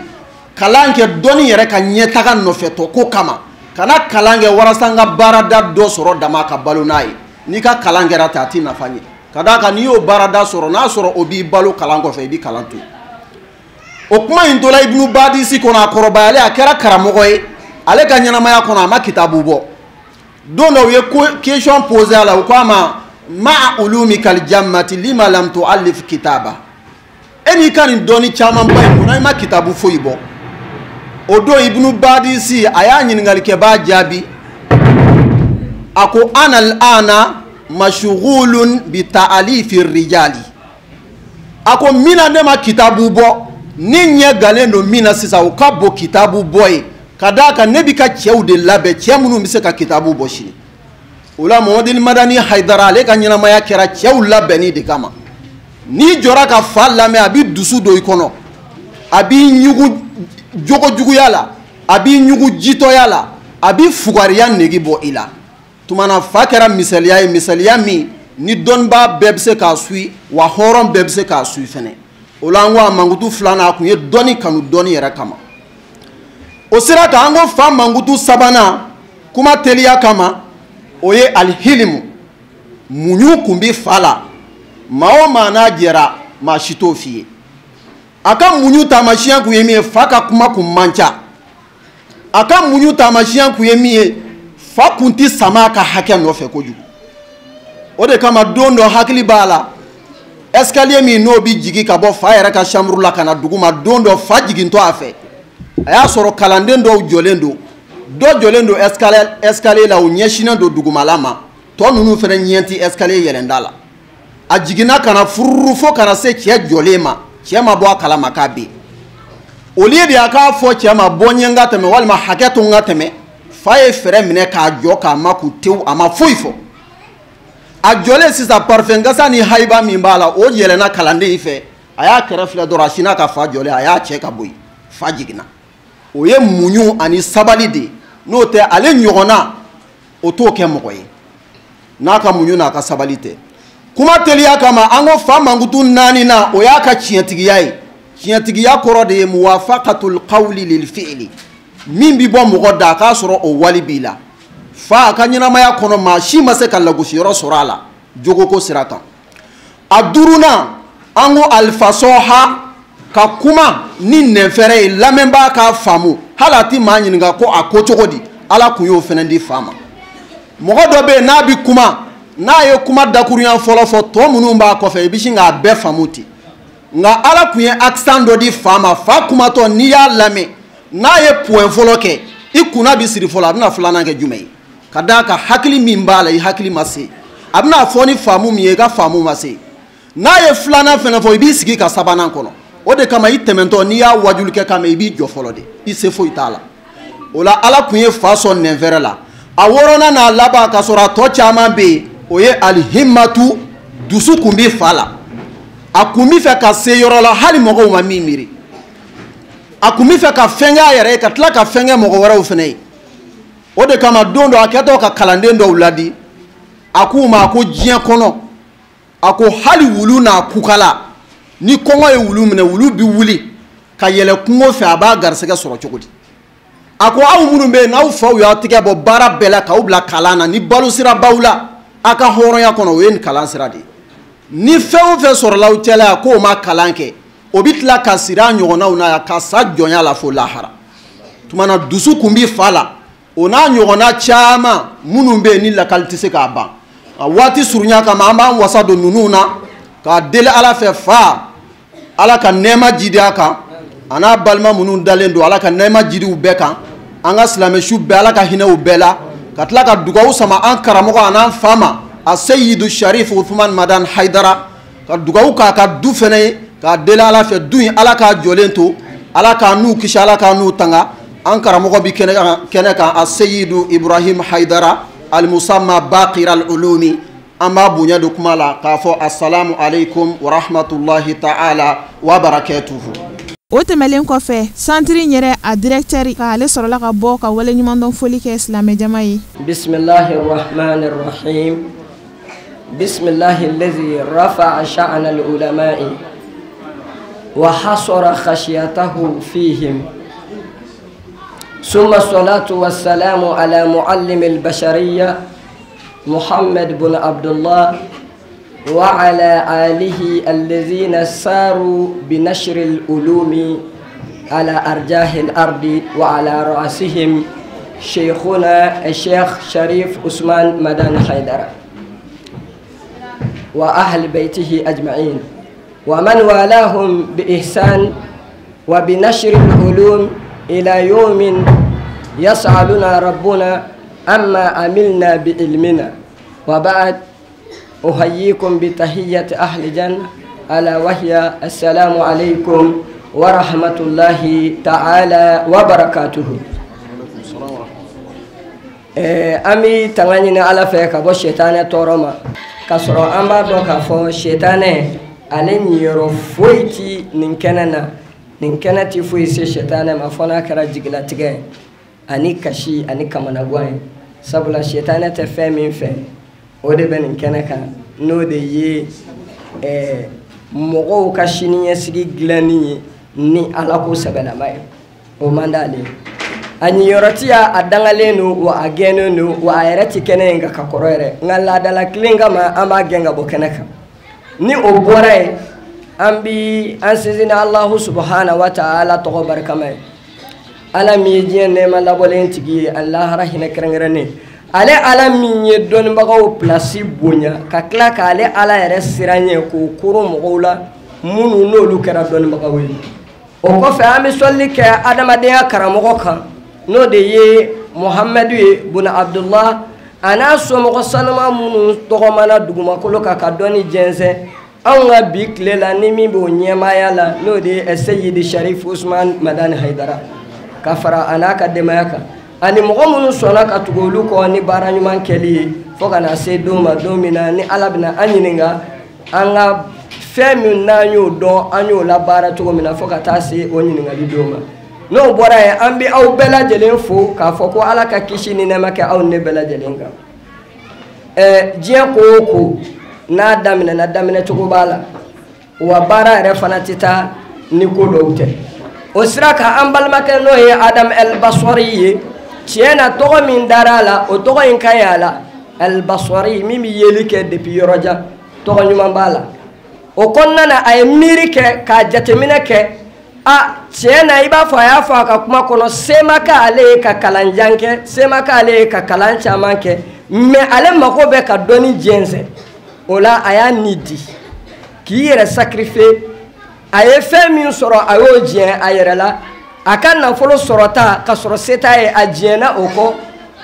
kalan kɛ dɔnni yɛrɛ ka ɲɛtaga nɔfɛtɔ ko kama. Kana kalan kɛ walasa n ka baarada dɔ sɔrɔ dama ka balo n'a ye. N'i ka kalan kɛra ten a t'i nafa ɲɛ. Ka d'a kan n'i y'o baarada sɔrɔ, n'a sɔrɔ o b'i balo kalan kɔfɛ, i bɛ kalan to yen. O kuma in tola Ibn Badisi kɔnɔ, a kɔrɔbayalen a kɛra karamɔgɔ ye. Ale ka ɲɛnamaya kɔnɔ a ma kitabu bɔ. Don dɔ u ye question posé a la, u ko a ma ma ulumika aljammati lima lam tuallif kitaba. E n'i ka nin dɔnni camanba in, munna i ma kitabu foyi bɔ? O don Ibn Badisi a y'a ɲininkalikɛbaa jaabi, a ko ana al-ana mashghulun bi ta'alifi rijali. A ko min na ne ma kitabu bɔ, ni ɲɛ galen don min na sisan, o ka bon kitabu bɔ ye. Ka d'a kan ne b'i ka cɛw de labɛn, cɛ minnu bɛ se ka kitabu bɔ sini. O la Mohamadu Madani Hayidara ale ka ɲɛnamaya kɛra cɛw labɛnni de kama. N'i jɔra ka fa lamɛn, a b'i dusu don i kɔnɔ, a b'i ɲugu jogojuguya la, a b'i ɲugu jitɔya la, a b'i fugariya nege bɔ i la. Tuma na fa kɛra misaliya ye, misaliya min ni dɔnnibaa bɛɛ bɛ se k'a suit, wa hɔrɔn bɛɛ bɛ se k'a suit fɛnɛ. O la an ko a mankutu filanan, a kun ye dɔnni kanu dɔnni yɛrɛ kama. O sira kan an ko fa mankutu sabanan, kuma teliya kama, o ye alihilimu. Muɲu kun bi fa la, maa o maa n'a jɛra, maa si t'o f'i ye. A ka muɲu taamasiyɛn kun ye min ye, fa ka kuma kun man ca. A ka muɲu taamasiyɛn kun ye min ye, fa kun ti sama a ka hakɛ nɔfɛ kojugu. O de kama don dɔ hakili b'a la, escalier min n'o bi jigin ka bɔ fa yɛrɛ ka chambre la ka na dugu ma, don dɔ fa jigintɔ a fɛ, a y'a sɔrɔ kalanden dɔw jɔlen don, dɔ jɔlen don escalier la, o ɲɛsinnen don dugumala ma, tɔ ninnu fɛnɛ ɲɛ ti escalier yɛlɛnda la. A jiginna ka na fururu fo ka na se cɛ jɔlen ma. Cɛ ma bɔ a kalama k'a bɛ yen. Au lieu de a k'a fɔ cɛ ma bɔ n ye n ka tɛmɛ walima hakɛ to n ka tɛmɛ, fa ye fɛɛrɛ minɛ k'a jɔ k'a makun tewu, a ma foyi fɔ. A jɔlen sisan, parfum kasa ni hayiba min b'a la, o yɛlɛnna kalanden in fɛ. A y'a kɛrɛ filɛ dɔrɔn, a sinna ka fa jɔlen, a y'a cɛ ka bɔ yen, fa jiginna. O ye muɲu ani sabali de ye, n'o tɛ ale ɲɔgɔnna o t'o kɛ mɔgɔ ye n'a ka muɲu n'a ka sabali tɛ. Kuma teliya kama, an ko fa mankutu naaninan, o y'a ka tiɲɛtigiya ye. Tiɲɛtigiya kɔrɔ de ye muwafaqatul qawli lil fi'li, min bi bɔ mɔgɔ da a k'a sɔrɔ o wali b'i la. Fa a ka ɲɛnamaya kɔnɔ, maa si ma se ka lagosiyɔrɔ sɔrɔ a la jogoko sira kan. A duurunan, an ko alifasɔha, ka kuma ni nɛnfɛrɛ ye, lamɛnbaa k'a faamu, hali a ti maa ɲininka ko a ko cogo di. Ala kun y'o fɛnɛ di fa ma. Mɔgɔ dɔ bɛ yen, n'a bi kuma, n'a ye kuma dakurunya fɔlɔ fɔ, tɔ minnu b'a kɔfɛ, i bɛ sin k'a bɛɛ faamu ten. Nka Ala kun ye accent dɔ di fa ma. Fa kumatɔ, n'i y'a lamɛn, n'a ye point fɔlɔ kɛ, i kunna bi siri fɔlɔ, a bɛna filanan kɛ jumɛn ye? Ka d'a kan hakili min b'a la, i hakili ma se. A bɛna fɔ ni faamu min ye, i ka faamu ma se. N'a ye filanan fɛnɛ fɔ, i b'i sigi ka sabanan kɔnɔ. O de kama, i tɛmɛntɔ, n'i y'a wajuli kɛ kama, i b'i jɔ fɔlɔ de, i se foyi t'a la. O la, Ala kun ye fa sɔn nɛnfɛrɛ la. A wɔɔrɔnan n'a laban, ka sɔrɔ a tɔ caman bɛ yen, o ye alihimatu, dusu kun bɛ fa la. A kun bɛ fɛ ka se yɔrɔ la hali mɔgɔw ma min miiri. A kun bɛ fɛ ka fɛn kɛ a yɛrɛ ye, ka tila ka fɛn kɛ mɔgɔ wɛrɛw fɛnɛ ye. O de kama, don dɔ, a kɛtɔ ka kalanden dɔw ladi, a k'u ma, a ko diɲɛ kɔnɔ, a ko hali wulu n'a kukala, ni kɔngɔ ye wulu minɛ, wulu bi wuli ka yɛlɛ kungo fɛ, a b'a garisɛgɛ sɔrɔ cogo di? A ko aw minnu bɛ yen, n'aw faw y'aw tigɛ bɔ baara bɛɛ la k'aw bila kalan na, ni balo sira b'aw la a ka hɔrɔnya kɔnɔ, o ye nin kalan sira de ye. Ni fɛn o fɛn sɔrɔla aw cɛla yan k'o ma kalan kɛ, o bɛ tila ka siri a ɲɔgɔnnaw na yan ka sa jɔnya la fo lahara. Tuma na, dusu kun bi fa la, o n'a ɲɔgɔnna caman minnu bɛ yen ni lakali tɛ se k'a ban. A waati surunya kama, an b'an wasa don ninnu na k'a deli Ala fɛ, fa Ala ka nɛɛma jidi a kan, a n'a balima minnu dalen don, Ala ka nɛɛma jidi u bɛɛ kan, an ka silamɛsu bɛɛ, Ala ka hinɛ u bɛɛ la, ka tila ka dugawu sama an karamɔgɔ a n'an fa ma, a Seyidu Sharif Usman Madan Hayidara, ka dugawu k'a ka du fɛnɛ ye, k'a deli Ala fɛ, du in Ala k'a jɔlen to, Ala k'a n'u kisi, Ala k'a n'u tanga. An karamɔgɔ bi kɛnɛ kan, a Seyidu Ibrahim Hayidara alimusamma Baqir al-Ulumi. An b'a bonya don kuma la k'a fɔ asalamu aleykum wa rahmatulahi ta'ala wa barakatuhu. O tɛmɛlen kɔfɛ, santiri yɛrɛ a directeur k'ale sɔrɔla ka bɔ ka waleɲumandɔn foli kɛ silamɛjama ye. Bisimilahi rahmani rahim. Bisimilahi allazi rafa'a sha'na al-ulama'i wa hasara khashiyatahu fihim. Summa salatu wassalamu ala muallim al-bashariyya Muhammad bin Abdullah wa ala alihi allazina saru bi nashr al-ulumi ala arjah al-ardi wa ala ra'sihim shaykhuna al-Sheikh Sharif Usman Madani Haidara wa ahli baytihi ajma'in wa man walahum bi ihsan wa bi nashr al-ulum ila yawmin yas'aluna rabbuna amma amilna bi ilmina. Wa ba'd, uhayyikum bi tahiyyati ahli janna ala wahya assalamu alaikum wa rahmatullahi ta'ala wa barakatuhu. An bi tanga ɲini Ala fɛ ka bɔ sitanɛ tɔɔrɔ ma, k'a sɔrɔ an b'a dɔn k'a fɔ sitanɛ ale niyɔrɔ foyi ti nin kɛnɛ na. Nin kɛnɛ ti foyi se sitanɛ ma fo n'a kɛra jigilatigɛ ani kasi ani kamanagan ye. Sabula sitanɛ tɛ fɛn min fɛ, o de bɛ nin kɛnɛ kan, n'o de ye mɔgɔw ka siniɲɛsigi dilanni ye ni Ala ko sɛbɛlama ye, o man d'ale ye. A niyɔrɔ ti a dangalen don wa a gɛnnen don wa a yɛrɛ ti kɛnɛ in kan ka kɔrɔ yɛrɛ, nka laadala kelen kama an b'a gɛn ka bɔ kɛnɛ kan. Ni o bɔra yen, an bi an sinsin Alahu subahana wa taala tɔgɔ barikama ye, Ala min ye diɲɛ nɛɛma labɔlen tigi ye, a lahara hinɛ kɛrɛnkɛrɛnnen, ale Ala min ye dɔnnibagaw pilasi bonya ka tila k'ale Ala yɛrɛ siran ɲɛ k'o koron mɔgɔw la minnu n'olu kɛra dɔnnibagaw ye. O kɔfɛ, an bɛ sɔlili kɛ adamadenya karamɔgɔ kan, n'o de ye Muhamadu ye buna Abdullah, A n'a somɔgɔ sanuma minnu tɔgɔmana dugumakolo kan ka dɔnni jɛnsɛn anw ka bi tile la ni min b'o ɲɛmaaya la n'o de ye Seyidi Sharif Usman Madani Hayidara ka fara a n'a ka denbaya kan ani mɔgɔ minnu sɔnna ka tugu olu kɔ ni baara ɲuman kɛli ye fo ka na se don ma don min na ni Ala bɛna an ɲininka an ka fɛn min n'an y'o dɔn an y'o labaara cogo min na fo ka taa se o ɲininkali don ma. N'o bɔra yen an bɛ aw bɛɛ lajɛlen fo k'a fɔ ko Ala ka kisi ni nɛɛma kɛ aw ni ne bɛɛ lajɛlen kan. Diɲɛ ko o ko n'a daminɛna daminɛ cogo b'a la wa baara yɛrɛ fana tɛ taa ni ko dɔw tɛ. O sira kan an balimakɛ n'o ye Adam El Basɔri ye tiɲɛ na tɔgɔ min dara a la o tɔgɔ in ka ɲi a la. El Basɔri min bɛ yeli kɛ depuis yɔrɔ jan tɔgɔ ɲuman b'a la. O kɔnɔna na a ye miiri kɛ k'a jateminɛ kɛ a tiɲɛ na i b'a fɔ a y'a fɔ a ka kuma kɔnɔ se ma k'ale ye ka kalanjan kɛ se ma k'ale ye ka kalan caman kɛ mais ale mako bɛ ka dɔnni jɛnsɛn. O la a y'a ni di k'i yɛrɛ sacrifier a ye fɛn min sɔrɔ a y'o jɛn a yɛrɛ la a ka nafolo sɔrɔta ka sɔrɔ se t'a ye a jɛnna o kɔ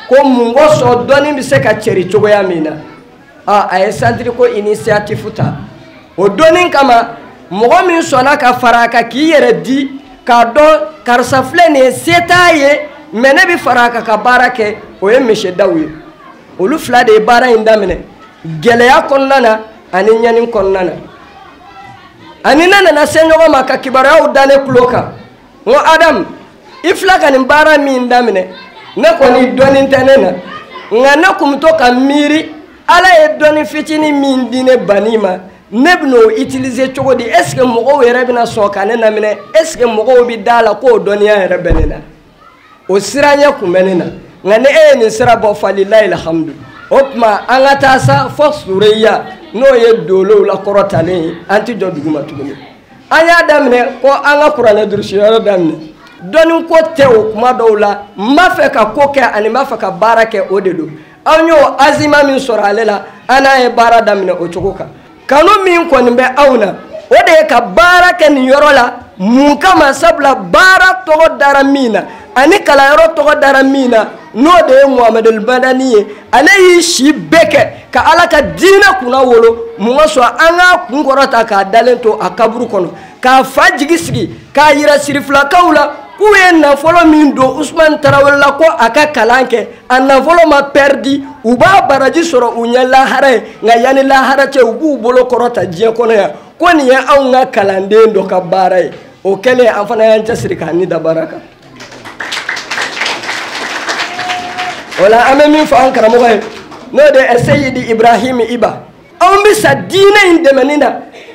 ko mun kosɔn dɔnni bɛ se ka cɛri cogoya min na a ye centre ko initiative ta o dɔnni kama mɔgɔ min sɔnna ka fara a kan k'i yɛrɛ di k'a dɔn karisa filɛ nin ye se t'a ye mais ne bɛ fara a kan ka baara kɛ o ye misidaw ye. Olu fila de ye baara in daminɛ gɛlɛya kɔnɔna na ani ɲani kɔnɔna na. Ani ne nana se ɲɔgɔn ma ka kibaruyaw da ne tulo kan n ko Adam i filɛ ka nin baara min daminɛ ne kɔni dɔnni tɛ ne na nka ne kun bɛ to ka miiri Ala ye dɔnni fitinin min di ne banni ma ne bɛn'o utiliser cogo di est ce que mɔgɔw yɛrɛ bɛna sɔn ka ne laminɛ est ce que mɔgɔw bɛ da la k'o dɔnniya yɛrɛ bɛ ne na o siranɲɛ kun bɛ ne na nka ni e ye nin sira bɔ falilahi alhamdu. O tuma an ka taa sa fɔ sureya n'o ye dolow la kɔrɔtalen ye an tɛ jɔ duguma tuguni. An y'a daminɛ ko an ka kuranɛ durusiyɔrɔ daminɛ dɔnni ko tɛ o kuma dɔw la n b'a fɛ ka ko kɛ ani n b'a fɛ ka baara kɛ o de don. An y'o azima min sɔrɔ ale la an n'a ye baara daminɛ o cogo kan. Kanu min kɔni bɛ anw na o de ye ka baara kɛ nin yɔrɔ la mun kama sabula baara tɔgɔ dara min na ani kalanyɔrɔ tɔgɔ dara min na n'o de ye Muhamadu Madani ye ale y'i si bɛɛ kɛ ka Ala ka diinɛ kunna wolo mun ka sɔn an k'a kun kɔrɔta k'a dalen to a kaburu kɔnɔ k'a fa jigi sigi k'a yira sirifilakaw la k'u ye nafolo min don Usumani Tarawele la ko a ka kalan kɛ a nafolo ma pɛridi u b'a baraji sɔrɔ u ɲɛ lahara ye nka yanni lahara cɛ u b'u bolo kɔrɔta diɲɛ kɔnɔ yan ko nin ye anw ka kalanden dɔ ka baara ye. O kɛlen an fana y'an cɛsiri k'an ni da baara kan. O la an bɛ min fɔ an karamɔgɔ ye n'o de ye Seyidi Ibrahim Iba anw bɛ sa diinɛ in dɛmɛni na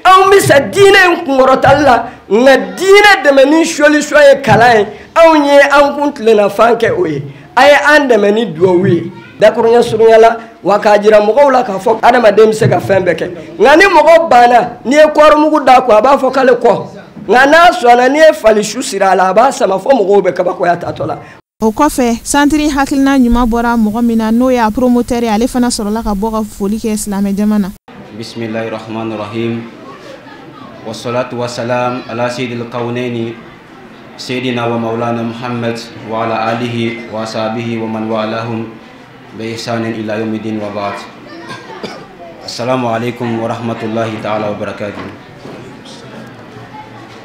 anw bɛ sa diinɛ in kunkɔrɔtali la nka diinɛ dɛmɛni solution ye kalan ye anw ye an kun tilenna fan kɛ o ye a ye an dɛmɛ ni duwawu ye dakuruɲɛ surunya la wa k'a jira mɔgɔw la k'a fɔ adamaden bɛ se ka fɛn bɛɛ kɛ nka ni mɔgɔ banna n'i ye kɔɔrimugu d'a kun a b'a fɔ k'ale kɔ nka n'a sɔnna n'i ye falisu siri a la a b'a sama fo mɔgɔw bɛ kabakoya tatɔ la. O kɔfɛ santiri hakilina ɲuman bɔra mɔgɔ min na n'o y'a promoteur ye ale fana sɔrɔla ka bɔ ka foli kɛ silamɛ jama na. Bismillahir rahmanir rahim wassalatu wassalam ala sayyidil qawnaini sayyidina wa maulana Muhammad wa ala alihi wa ashabihi wa man walahum bi ihsanin ila yawmiddin wa ba'd. Assalamu alaikum wa rahmatullahi ta'ala wa barakatuh.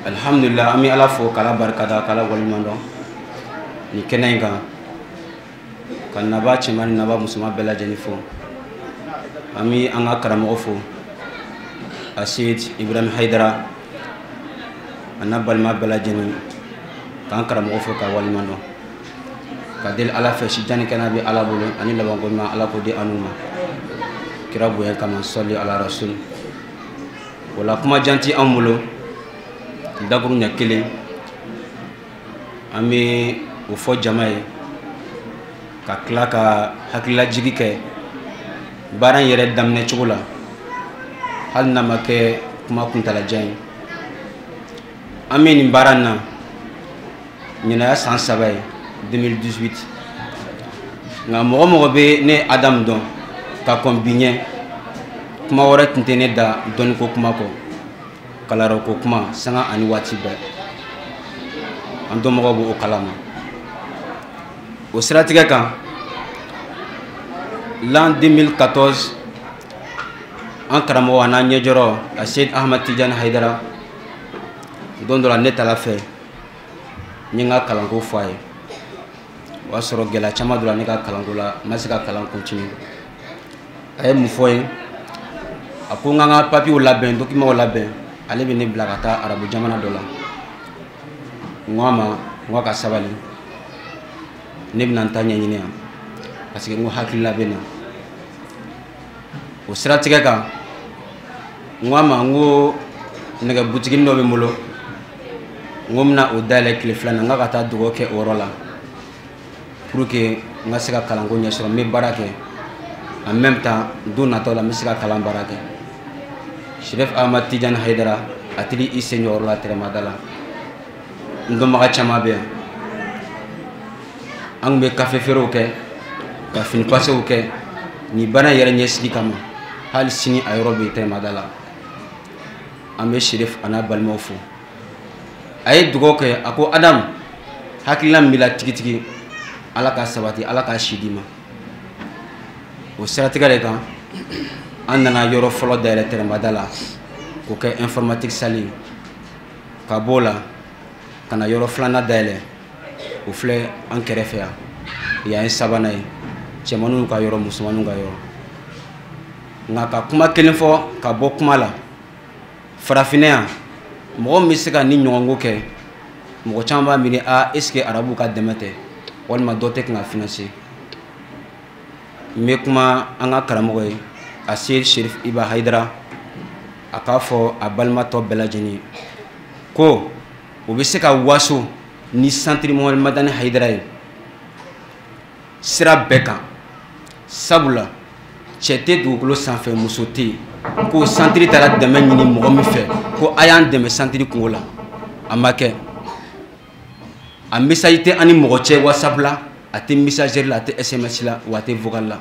Alhamdulillah ami ala fo kala barkada kala waliman dɔn ni kɛnɛ in kan ka naba cɛman ni naba musoman bɛɛ lajɛlen fo. An bɛ an ka karamɔgɔ fo Aseyid Ibrahim Hayidara a n'a balima bɛɛ lajɛlen k'an karamɔgɔ fo k'a waleɲuman dɔn ka deli Ala fɛ si jan ni kɛnɛya bɛ Ala bolo ani labanko ɲuman Ala k'o di an n'u ma kira bonya kama sɔli ala rasul. O la kuma jan tɛ anw bolo dakuru ɲɛ kelen an bɛ o fɔ jama ye ka tila ka hakililajigi kɛ baara in yɛrɛ daminɛ cogo la hali n'a ma kɛ kuma kuntalajan ye. An bɛ nin baara in na ɲinaya san 3 ye 2018 nka mɔgɔ mɔgɔ bɛ ne Adam dɔn ka kɔn bi ɲɛ kuma wɛrɛ tun tɛ ne da dɔnniko kuma kɔ kalanyɔrɔko kuma sanga ani waati bɛɛ an dɔnbagaw b'o kalama. O siratigɛ kan L'an 2014, an karamɔgɔ a n'an ɲɛjɔrɔ a Seyid Ahmad Tijani Hayidara, don dɔ la ne taara fɛ, n ye n ka kalanko fɔ a ye. O y'a sɔrɔ gɛlɛya caman donna ne ka kalanko la, n ma se ka kalan continuer. A ye mun fɔ n ye? A ko n ka n ka papiyew labɛn, documentw labɛn, ale bɛ ne bila ka taa arabu jamana dɔ la. N ko a ma, n ko a ka sabali, ne bɛna n ta ɲɛɲini yan, parce que n ko hakilila bɛ na. O siratigɛ kan, n ko a ma, n ko nɛgɛ butiginin dɔ bɛ n bolo, n ko n bɛna o dayɛlɛ tile filanan, n k'a ka taa dugawu kɛ o yɔrɔ la pour que n ka se ka kalanko ɲɛ sɔrɔ, n bɛ baara kɛ en même temps don nataw la n bɛ se ka kalan baara kɛ. Sherif Ahmad Tijani Hayidara a tili i sen jɔyɔrɔ la tɛrɛmada la. N dɔnbaga caman bɛ yan, an tun bɛ kafe feerew kɛ, ka fini pasew kɛ nin baara in yɛrɛ ɲɛsigi kama. Hali sini a yɔrɔ bɛ tɛrɛmada la. An bɛ Sherif a n'a balimaw fo. A ye dugawu kɛ, a ko Adamu, hakilina min b'i la tigitigi, Ala k'a sabati, Ala k'a si d'i ma. O siratigɛ de kan, an nana yɔrɔ fɔlɔ dayɛlɛ tɛrɛmada la k'o kɛ informatique salle ye. Ka b'o la ka na yɔrɔ filanan dayɛlɛ, o filɛ an kɛrɛfɛ yan, yan ye sabanan ye, cɛmaninw ka yɔrɔ, musomaninw ka yɔrɔ. Nka ka kuma kelen fɔ ka bɔ kuma la, farafinna yan, mɔgɔ min bɛ se ka ni ɲɔgɔnko kɛ, mɔgɔ caman b'a miiri, a est ce que arabuw ka dɛmɛ tɛ, walima dɔ tɛ kan ka financer. N bɛ kuma an ka karamɔgɔ ye, a Seyid Sherif Iba Hayidara, a k'a fɔ a balima tɔ bɛɛ lajɛlen ye ko o bɛ se ka waso ni santiri Mohamed Madani Hayidara ye sira bɛɛ kan, sabula cɛ tɛ dugukolo sanfɛ, muso tɛ yen, ko santiri taara dɛmɛ ɲini mɔgɔ min fɛ ko a y'an dɛmɛ santiri kungo la, a ma kɛ. A message tɛ an ni mɔgɔ cɛ WhatsApp la, a tɛ messagerie la, a tɛ SMS la, wa a tɛ vocal la.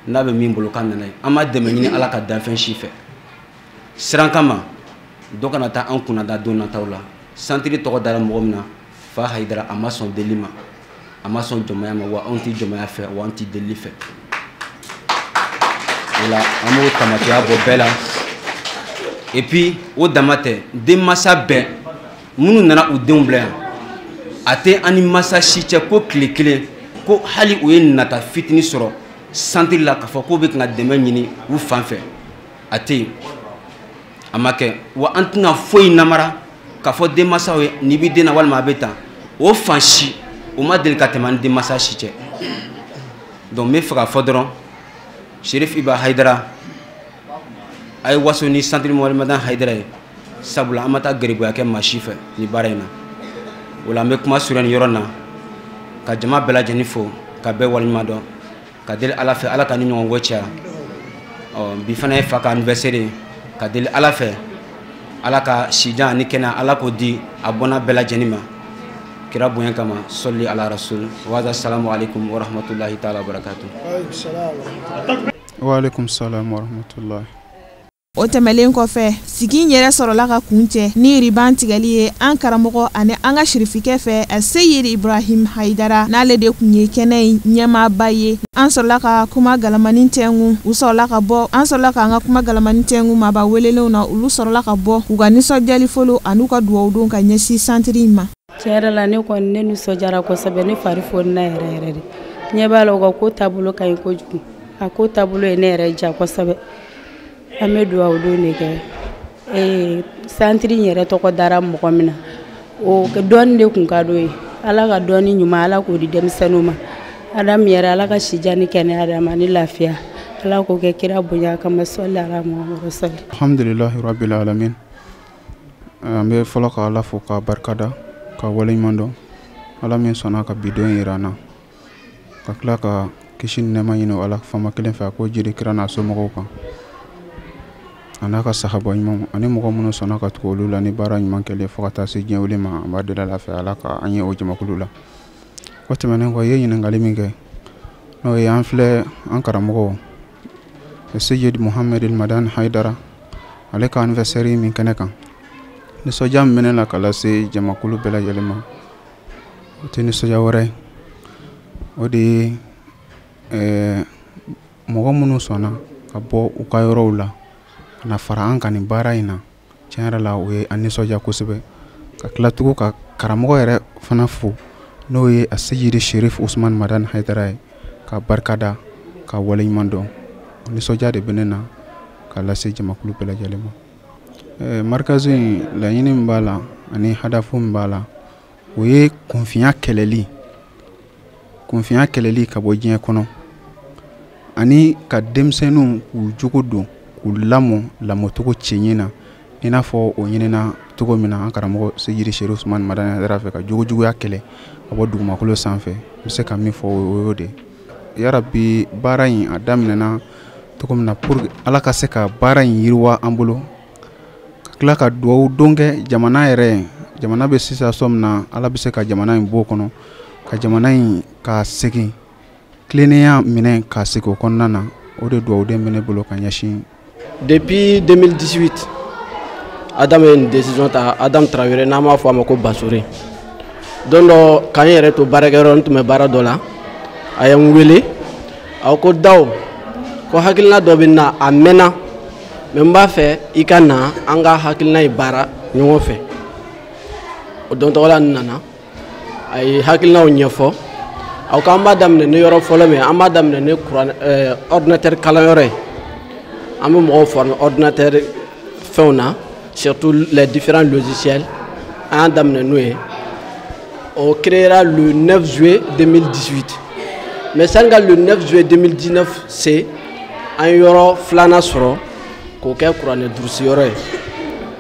N'a bɛ min bolo k'a nana ye. An ma dɛmɛ ɲini Ala ka danfɛn si fɛ. Siran kama, dɔ kana taa an kunna da don nataw la. Santiri tɔgɔ dara mɔgɔ min na, Fa Hayidara, a ma sɔn deli ma, a ma sɔn jɔnmaya ma, wa anw tɛ jɔnmaya fɛ, wa anw tɛ delili fɛ. O la an b'o tamatiya bɔ bɛɛ la. Et puis o dama tɛ, denmansa bɛɛ minnu nana u denw bila yan, a tɛ an ni mansa si cɛ ko tile kelen ko hali u ye nata fitinin sɔrɔ santiri la k'a fɔ k'u bɛ ka dɛmɛ ɲini u fan fɛ, a tɛ yen, a ma kɛ. Wa an tɛna foyi namara k'a fɔ denmansaw ye n'i b'i den na walima a bɛ tan, o fan si o ma deli ka tɛmɛ an ni denmansa si cɛ. Donc n bɛ fɛ k'a fɔ dɔrɔn, Sherif Iba Hayidara, a ye waso ni santiri Mohamed Madani Hayidara ye, sabula an ma taa garibuya kɛ maa si fɛ nin baara in na. O la an bɛ kuma surunya nin yɔrɔ in na, ka jama bɛɛ lajɛlen fo, ka bɛɛ waleɲuman dɔn, ka deli Ala fɛ Ala ka ni ɲɔgɔnko caya. Ɔ bi fana ye fa ka anniversaire ye, ka deli Ala fɛ Ala ka sijan ani kɛnɛya Ala k'o di a bɔnna bɛɛ lajɛlen ma, kira bonya kama, sɔli ala rasul. Wa salamu alaikum wa rahmatullahi ta'ala wa barakatuh. Wa alaikum salam wa rahmatullahi. O tɛmɛlen kɔfɛ, sigi in yɛrɛ sɔrɔla ka kun cɛ ni riban tigɛli ye an karamɔgɔ ani an ka sirifikɛ fɛ, Seyid Ibrahim Hayidara, n'ale de tun ye kɛnɛ in ɲɛmaaba ye. An sɔrɔla ka kuma galamani tɛngu, u sɔrɔla ka bɔ, an sɔrɔla k'an ka kuma galamani tɛngu maaba welelenw na, olu sɔrɔla ka bɔ k'u ka nisɔndiyali folo an'u ka duwawudon ka ɲɛsin santiri in ma. Tiɲɛ yɛrɛ la, ne kɔni ne nisɔndiyara kosɛbɛ, ne fari fonina yɛrɛ yɛrɛ de. Ɲɛ b'a la u ka ko taabolo ka ɲi kojugu, a ko taabolo ye ne yɛrɛ diya kosɛbɛ. An bɛ dugawu don de kɛ, santiri in yɛrɛ tɔgɔ dara mɔgɔ min na, o dɔɔni de tun ka d'o ye. Ala ka dɔɔni ɲuman Ala k'o di denmisɛnninw ma. Adamu yɛrɛ Ala ka sijan ni kɛnɛya d'a ma ni lafiya, Ala k'o kɛ kira bonya kama, sɔli ala Muhamadu sɔli. Alhamdulilahi rabbil alamin. An bɛ fɔlɔ ka Ala fo k'a barika da, ka waleɲuman dɔn Ala min sɔnna ka bi don yira an na, ka tila ka kisi ni nɛɛma ɲini Ala faama kelen fɛ, a k'o jiri kira n'a somɔgɔw kan, a n'a ka sahaba ɲumanw ani mɔgɔ minnu sɔnna ka tugu olu la ni baara ɲuman kɛlen fo ka taa se diɲɛ wuli ma. An b'a deli Ala fɛ Ala ka an ye o jamakulu la. O tɛmɛnen kɔ, i ye ɲininkali min kɛ, n'o ye an filɛ an karamɔgɔ Seyid Mohamed Madani Hayidara, ale ka anniversaire min kɛnɛ kan, nisɔndiya min bɛ ne la ka lase jamakulu bɛɛ lajɛlen ma, o tɛ nisɔndiya wɛrɛ ye, o de ye mɔgɔ minnu sɔnna ka bɔ u ka yɔrɔw la ka na fara an kan nin baara in na, tiɲɛ yɛrɛ la o ye an nisɔndiya kosɛbɛ. Ka tila tugun ka karamɔgɔ yɛrɛ fana fo, n'o ye a Seyidi Sherif Usman Madani Hayidara ye, ka barika da, ka waleɲuman dɔn. O nisɔndiya de bɛ ne na ka lase jamakulu bɛɛ lajɛlen ma. Marikazu in laɲini min b'a la ani hadafu min b'a la, o ye kunfinya kɛlɛli ka bɔ diɲɛ kɔnɔ, ani ka denmisɛnninw k'u jogo don, k'u lamɔ lamɔcogo cɛɲi na, i n'a fɔ o ɲinina cogo min na an karamɔgɔ Seyidi Sherif Usman Madani Hayidara fɛ, ka jogojuguya kɛlɛ ka bɔ dugumakolo sanfɛ. N bɛ se ka min fɔ o y'o de ye. Yarabi baara in a daminɛna cogo min na, pour Ala ka se ka baara in yiriwa an bolo, ka tila ka duwawu don kɛ jamana yɛrɛ. Jamana bɛ sisan sɔ min na, Ala bɛ se ka jamana in bɔ o kɔnɔ, ka jamana in ka segin tilennenya minɛ ka segin o kɔnɔna na. O de duwawuden bɛ ne bolo ka ɲɛsin. Depuis 2018, Adam ye nin décision ta. Adam Traoré, n'an b'a fɔ a ma ko Basore. Don dɔ k'an yɛrɛ to baarakɛyɔrɔ, n tun bɛ baara dɔ la, a ye n wele, a ko Daw, ko hakilina dɔ bɛ n na, a mɛnna, mais n b'a fɛ i ka na an ka hakilina in baara ɲɔgɔn fɛ. O don tɔgɔla n nana, a ye hakilinaw ɲɛfɔ. A ko an b'a daminɛ ni yɔrɔ fɔlɔ min ye, an b'a daminɛ ni kuran ordinateur kalanyɔrɔ ye. An bɛ mɔgɔw former ordinateur fɛnw na, surtout les différents logiciels. An y'a daminɛ n'o ye. O créera le 9 juillet 2018, mais sani ka le 9 juillet 2019 se, an ye yɔrɔ filanan sɔrɔ k'o kɛ kuranɛ durusi yɔrɔ ye.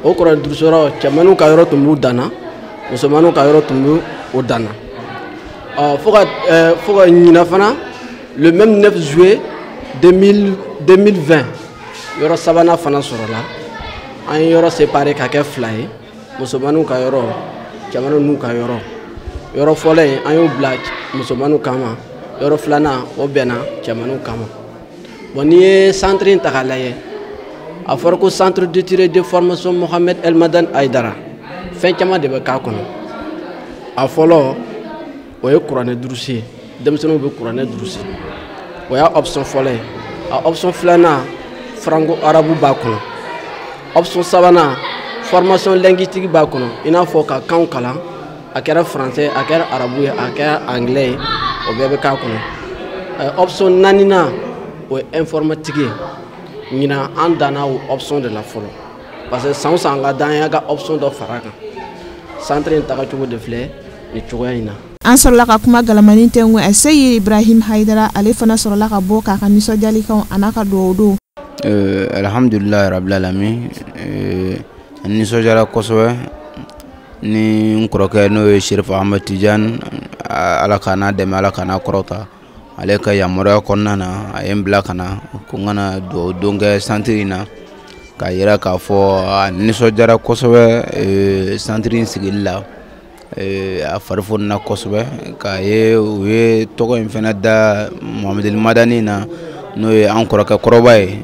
O kuranɛ durusi yɔrɔ, cɛmaninw ka yɔrɔ tun b'u dan na, musomaninw ka yɔrɔ tun b'u o dan na. Ɔ fo ka ɲinan fana, le même 9 juillet 2020, yɔrɔ sabanan fana sɔrɔla. An ye yɔrɔ séparé ka kɛ fila ye, musomaninw ka yɔrɔ, cɛmaninw n'u ka yɔrɔ. Yɔrɔ fɔlɔ in, an y'o bila musomaninw kama, yɔrɔ filanan o bɛnna cɛmaninw kama. Bon, n'i ye centre in ta k'a lajɛ, a fɔra ko centre d'études de formation Mohamed El Madani Hayidara, fɛn caman de bɛ k'a kɔnɔ. A fɔlɔ, o ye kuranɛ durusi ye, denmisɛnninw bɛ kuranɛ durusi, o y'a option fɔlɔ ye. A option filanan, franco arabe b'a kɔnɔ. Option sabanan, formation linguistique b'a kɔnɔ, i n'a fɔ ka kanw kalan, a kɛra français, a kɛra arabu ye, a kɛra anglais ye, o bɛɛ bɛ k'a kɔnɔ. Option naaninan, o ye informatique ye. Ɲinan an danna o option de la fɔlɔ, parce que san o san ka d'an y'a ka option dɔ fara a kan. Centre in tagacogo de filɛ nin cogoya in na. An sɔrɔla ka kuma galamani tɛnku Seyi Ibrahim Hayidara, ale fana sɔrɔla ka bɔ k'a ka nisɔndiyalikanw a n'a ka duwawu don. Alhamdulilayi rabil alamin, n nisɔndiyara kosɛbɛ ni n kɔrɔkɛ, n'o ye Sherif Ahmed Tidiane, Ala ka n'a dɛmɛ, Ala ka n'a kɔrɔta. Ale ka yamaruya kɔnɔna na, a ye n bila ka na ko n kana duwawu don kɛ centre in na, k'a yira k'a fɔ a nisɔndiyara kosɛbɛ centre in sigili la. A fari fonina kosɛbɛ k'a ye u ye tɔgɔ in fana da Mohamedul Madani na, n'o ye an kɔrɔkɛ kɔrɔba ye.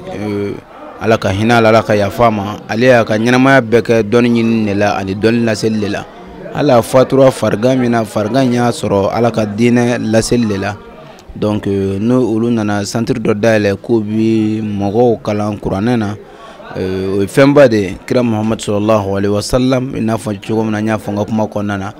Ala ka hinɛ a la, Ala ka yafa a ma. Ale y'a ka ɲɛnamaya bɛɛ kɛ dɔnni ɲinini de la ani dɔnni laseli de la. Hali a fatura farigan min na, farigan y'a sɔrɔ Ala ka diinɛ laseli de la. Donc n'o olu nana centre dɔ dayɛlɛ k'u bi mɔgɔw kalan kuranɛ na, o ye fɛnba de ye. Kira Muhamadu sallallahu alaihi wasallam, i n'a fɔ cogo min na n y'a fɔ n ka kuma kɔnɔna na,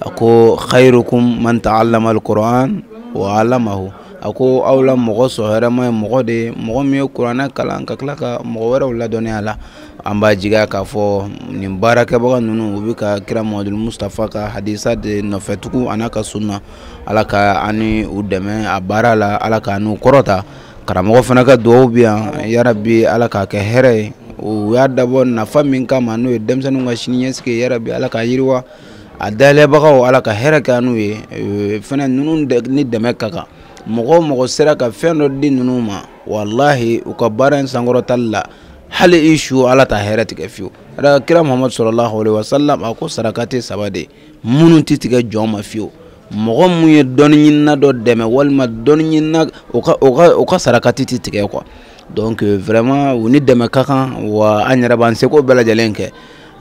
a ko khairukum man ta'allama al-Qur'an wa 'allamahu. A ko aw la mɔgɔ sɔhɛrɛma ye mɔgɔ de ye, mɔgɔ min ye kuranɛ kalan ka tila ka mɔgɔ wɛrɛw ladɔnniya la. An b'a jigiya k'a fɔ nin baarakɛbaga ninnu, u bɛ ka kira Muhamadu Mustafa ka hadisa de nɔfɛ tugun a n'a ka sunna. Ala ka an ni u dɛmɛ a baara la, Ala k'an n'u kɔrɔta. Karamɔgɔ fana ka duwawu bi yan, yarabi Ala k'a kɛ hɛrɛ ye. U y'a dabɔ nafa min kama, n'o ye denmisɛnninw ka siniɲɛsigi ye, yarabi Ala k'a yiriwa. A dayɛlɛbagaw, Ala ka hɛrɛ kɛ an n'u ye. Fɛnɛ ninnu ni dɛmɛ ka kan. Mɔgɔ o mɔgɔ sera ka fɛn dɔ di ninnu ma, walahi u ka baara in sankɔrɔtali la, hali i su Ala ta hɛrɛ tigɛ fiyewu. Kira Muhamadu sallallahu alaihi wasallam a ko saraka tɛ saba de minnu tɛ tigɛ jɔn ma fiyewu. Mɔgɔ mun ye dɔnni ɲinina dɔ dɛmɛ walima dɔnni ɲinina, o ka sarakati tɛ tigɛ quoi. Donc vraiment u ni dɛmɛ ka kan, wa an yɛrɛ b'an seko bɛɛ lajɛlen kɛ.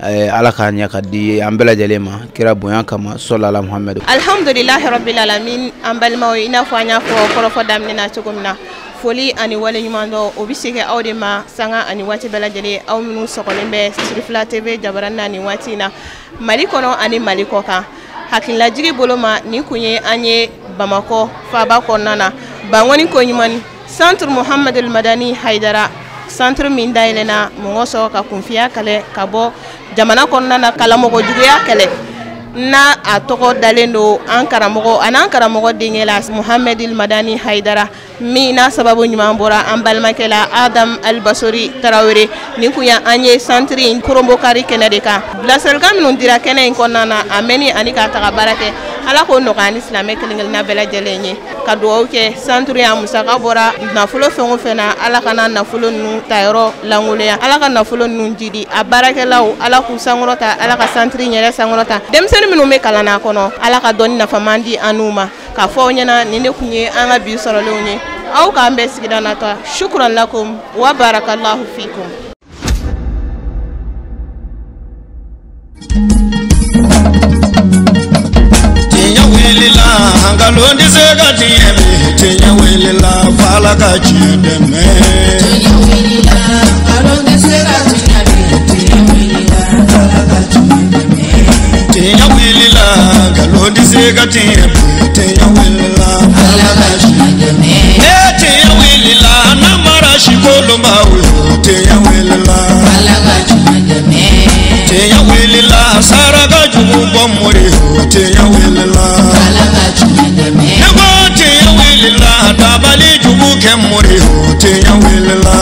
Ala k'a ɲɛ ka di an bɛɛ lajɛlen ma, kira bonya kama, sɔlala Muhamadu. Alhamdulilahi rabbil alamin. An balimaw, i n'a fɔ an y'a fɔ kɔrɔfɔ daminɛ na cogo min na, Foli ani waleɲuman dɔn o bɛ segin aw de ma sanga ani waati bɛɛ lajɛlen, aw minnu sɔgɔlen bɛ Sirifila TV jabaranin na nin waati in na, Mali kɔnɔ ani Mali kɔ kan. Hakililajigi bolo ma, nin kun ye an ye Bamakɔ faaba kɔnɔna na, Bankɔni Koɲumani, Centre Mohamed Madani Hayidara, centre min dayɛlɛnna mɔgɔ sɔrɔ ka kunfiya kɛlɛ ka bɔ jamana kɔnɔna na, kalamɔgɔ juguya kɛlɛ n'a a tɔgɔ dalen don an karamɔgɔ an'an karamɔgɔ denkɛ la Mohamed Madani Hayidara, min n'a sababu ɲuman bɔra an balimakɛ la Adam Albasori Tarawele. Nin kun y'an ye centre in Koronbokari kɛnɛ de kan. Bilasiralikan minnu dira kɛnɛ in kɔnɔna na, a mɛnni ani k'a taga baara kɛ, Ala k'o nɔgɔya ani silamɛ kelen kelenna bɛɛ lajɛlen ye. Ka dugawu kɛ centre in musaka bɔra nafolo fɛn o fɛn na, Ala kana nafolo ninnu tayɔrɔ lankolonya, Ala ka nafolo ninnu jidi a baarakɛlaw, Ala k'u sankɔrɔta, Ala ka centre in yɛrɛ sankɔrɔta. Denmisɛnnin minnu bɛ kalan na kɔnɔ, Ala ka dɔnni nafaman di an n'u ma. K'a fɔ aw ɲɛna nin de kun ye an ka bi sɔrɔlenw ye. Aw k'an bɛn sigida nata. Shukran lakum wa barakallahu fikum. Tiɲɛ wulila, nkalon tɛ se ka tiɲɛ bi. Tiɲɛ wulila, f'Ala ka tiɲɛ dɛmɛ. Tiɲɛ wulila, nkalon tɛ se ka tiɲɛ bi. Tiɲɛ wulila, f'Ala ka tiɲɛ dɛmɛ. Tiɲɛ wulila, nkalon tɛ se ka tiɲɛ bi. Tiɲɛ wulila, f'Ala ka tiɲɛ dɛmɛ. Ne tiɲɛ wulila, namara si kolonbaw ye. Tiɲɛ wulila, f'Ala ka tiɲɛ dɛmɛ. Tiɲɛ wulila, saraka jugu bɔ mori ye. Tiɲɛ wulila, f'Ala ka tiɲɛ dɛmɛ. Ne ko tiɲɛ wulila, dabali jugu kɛ mori ye. Tiɲɛ wulila.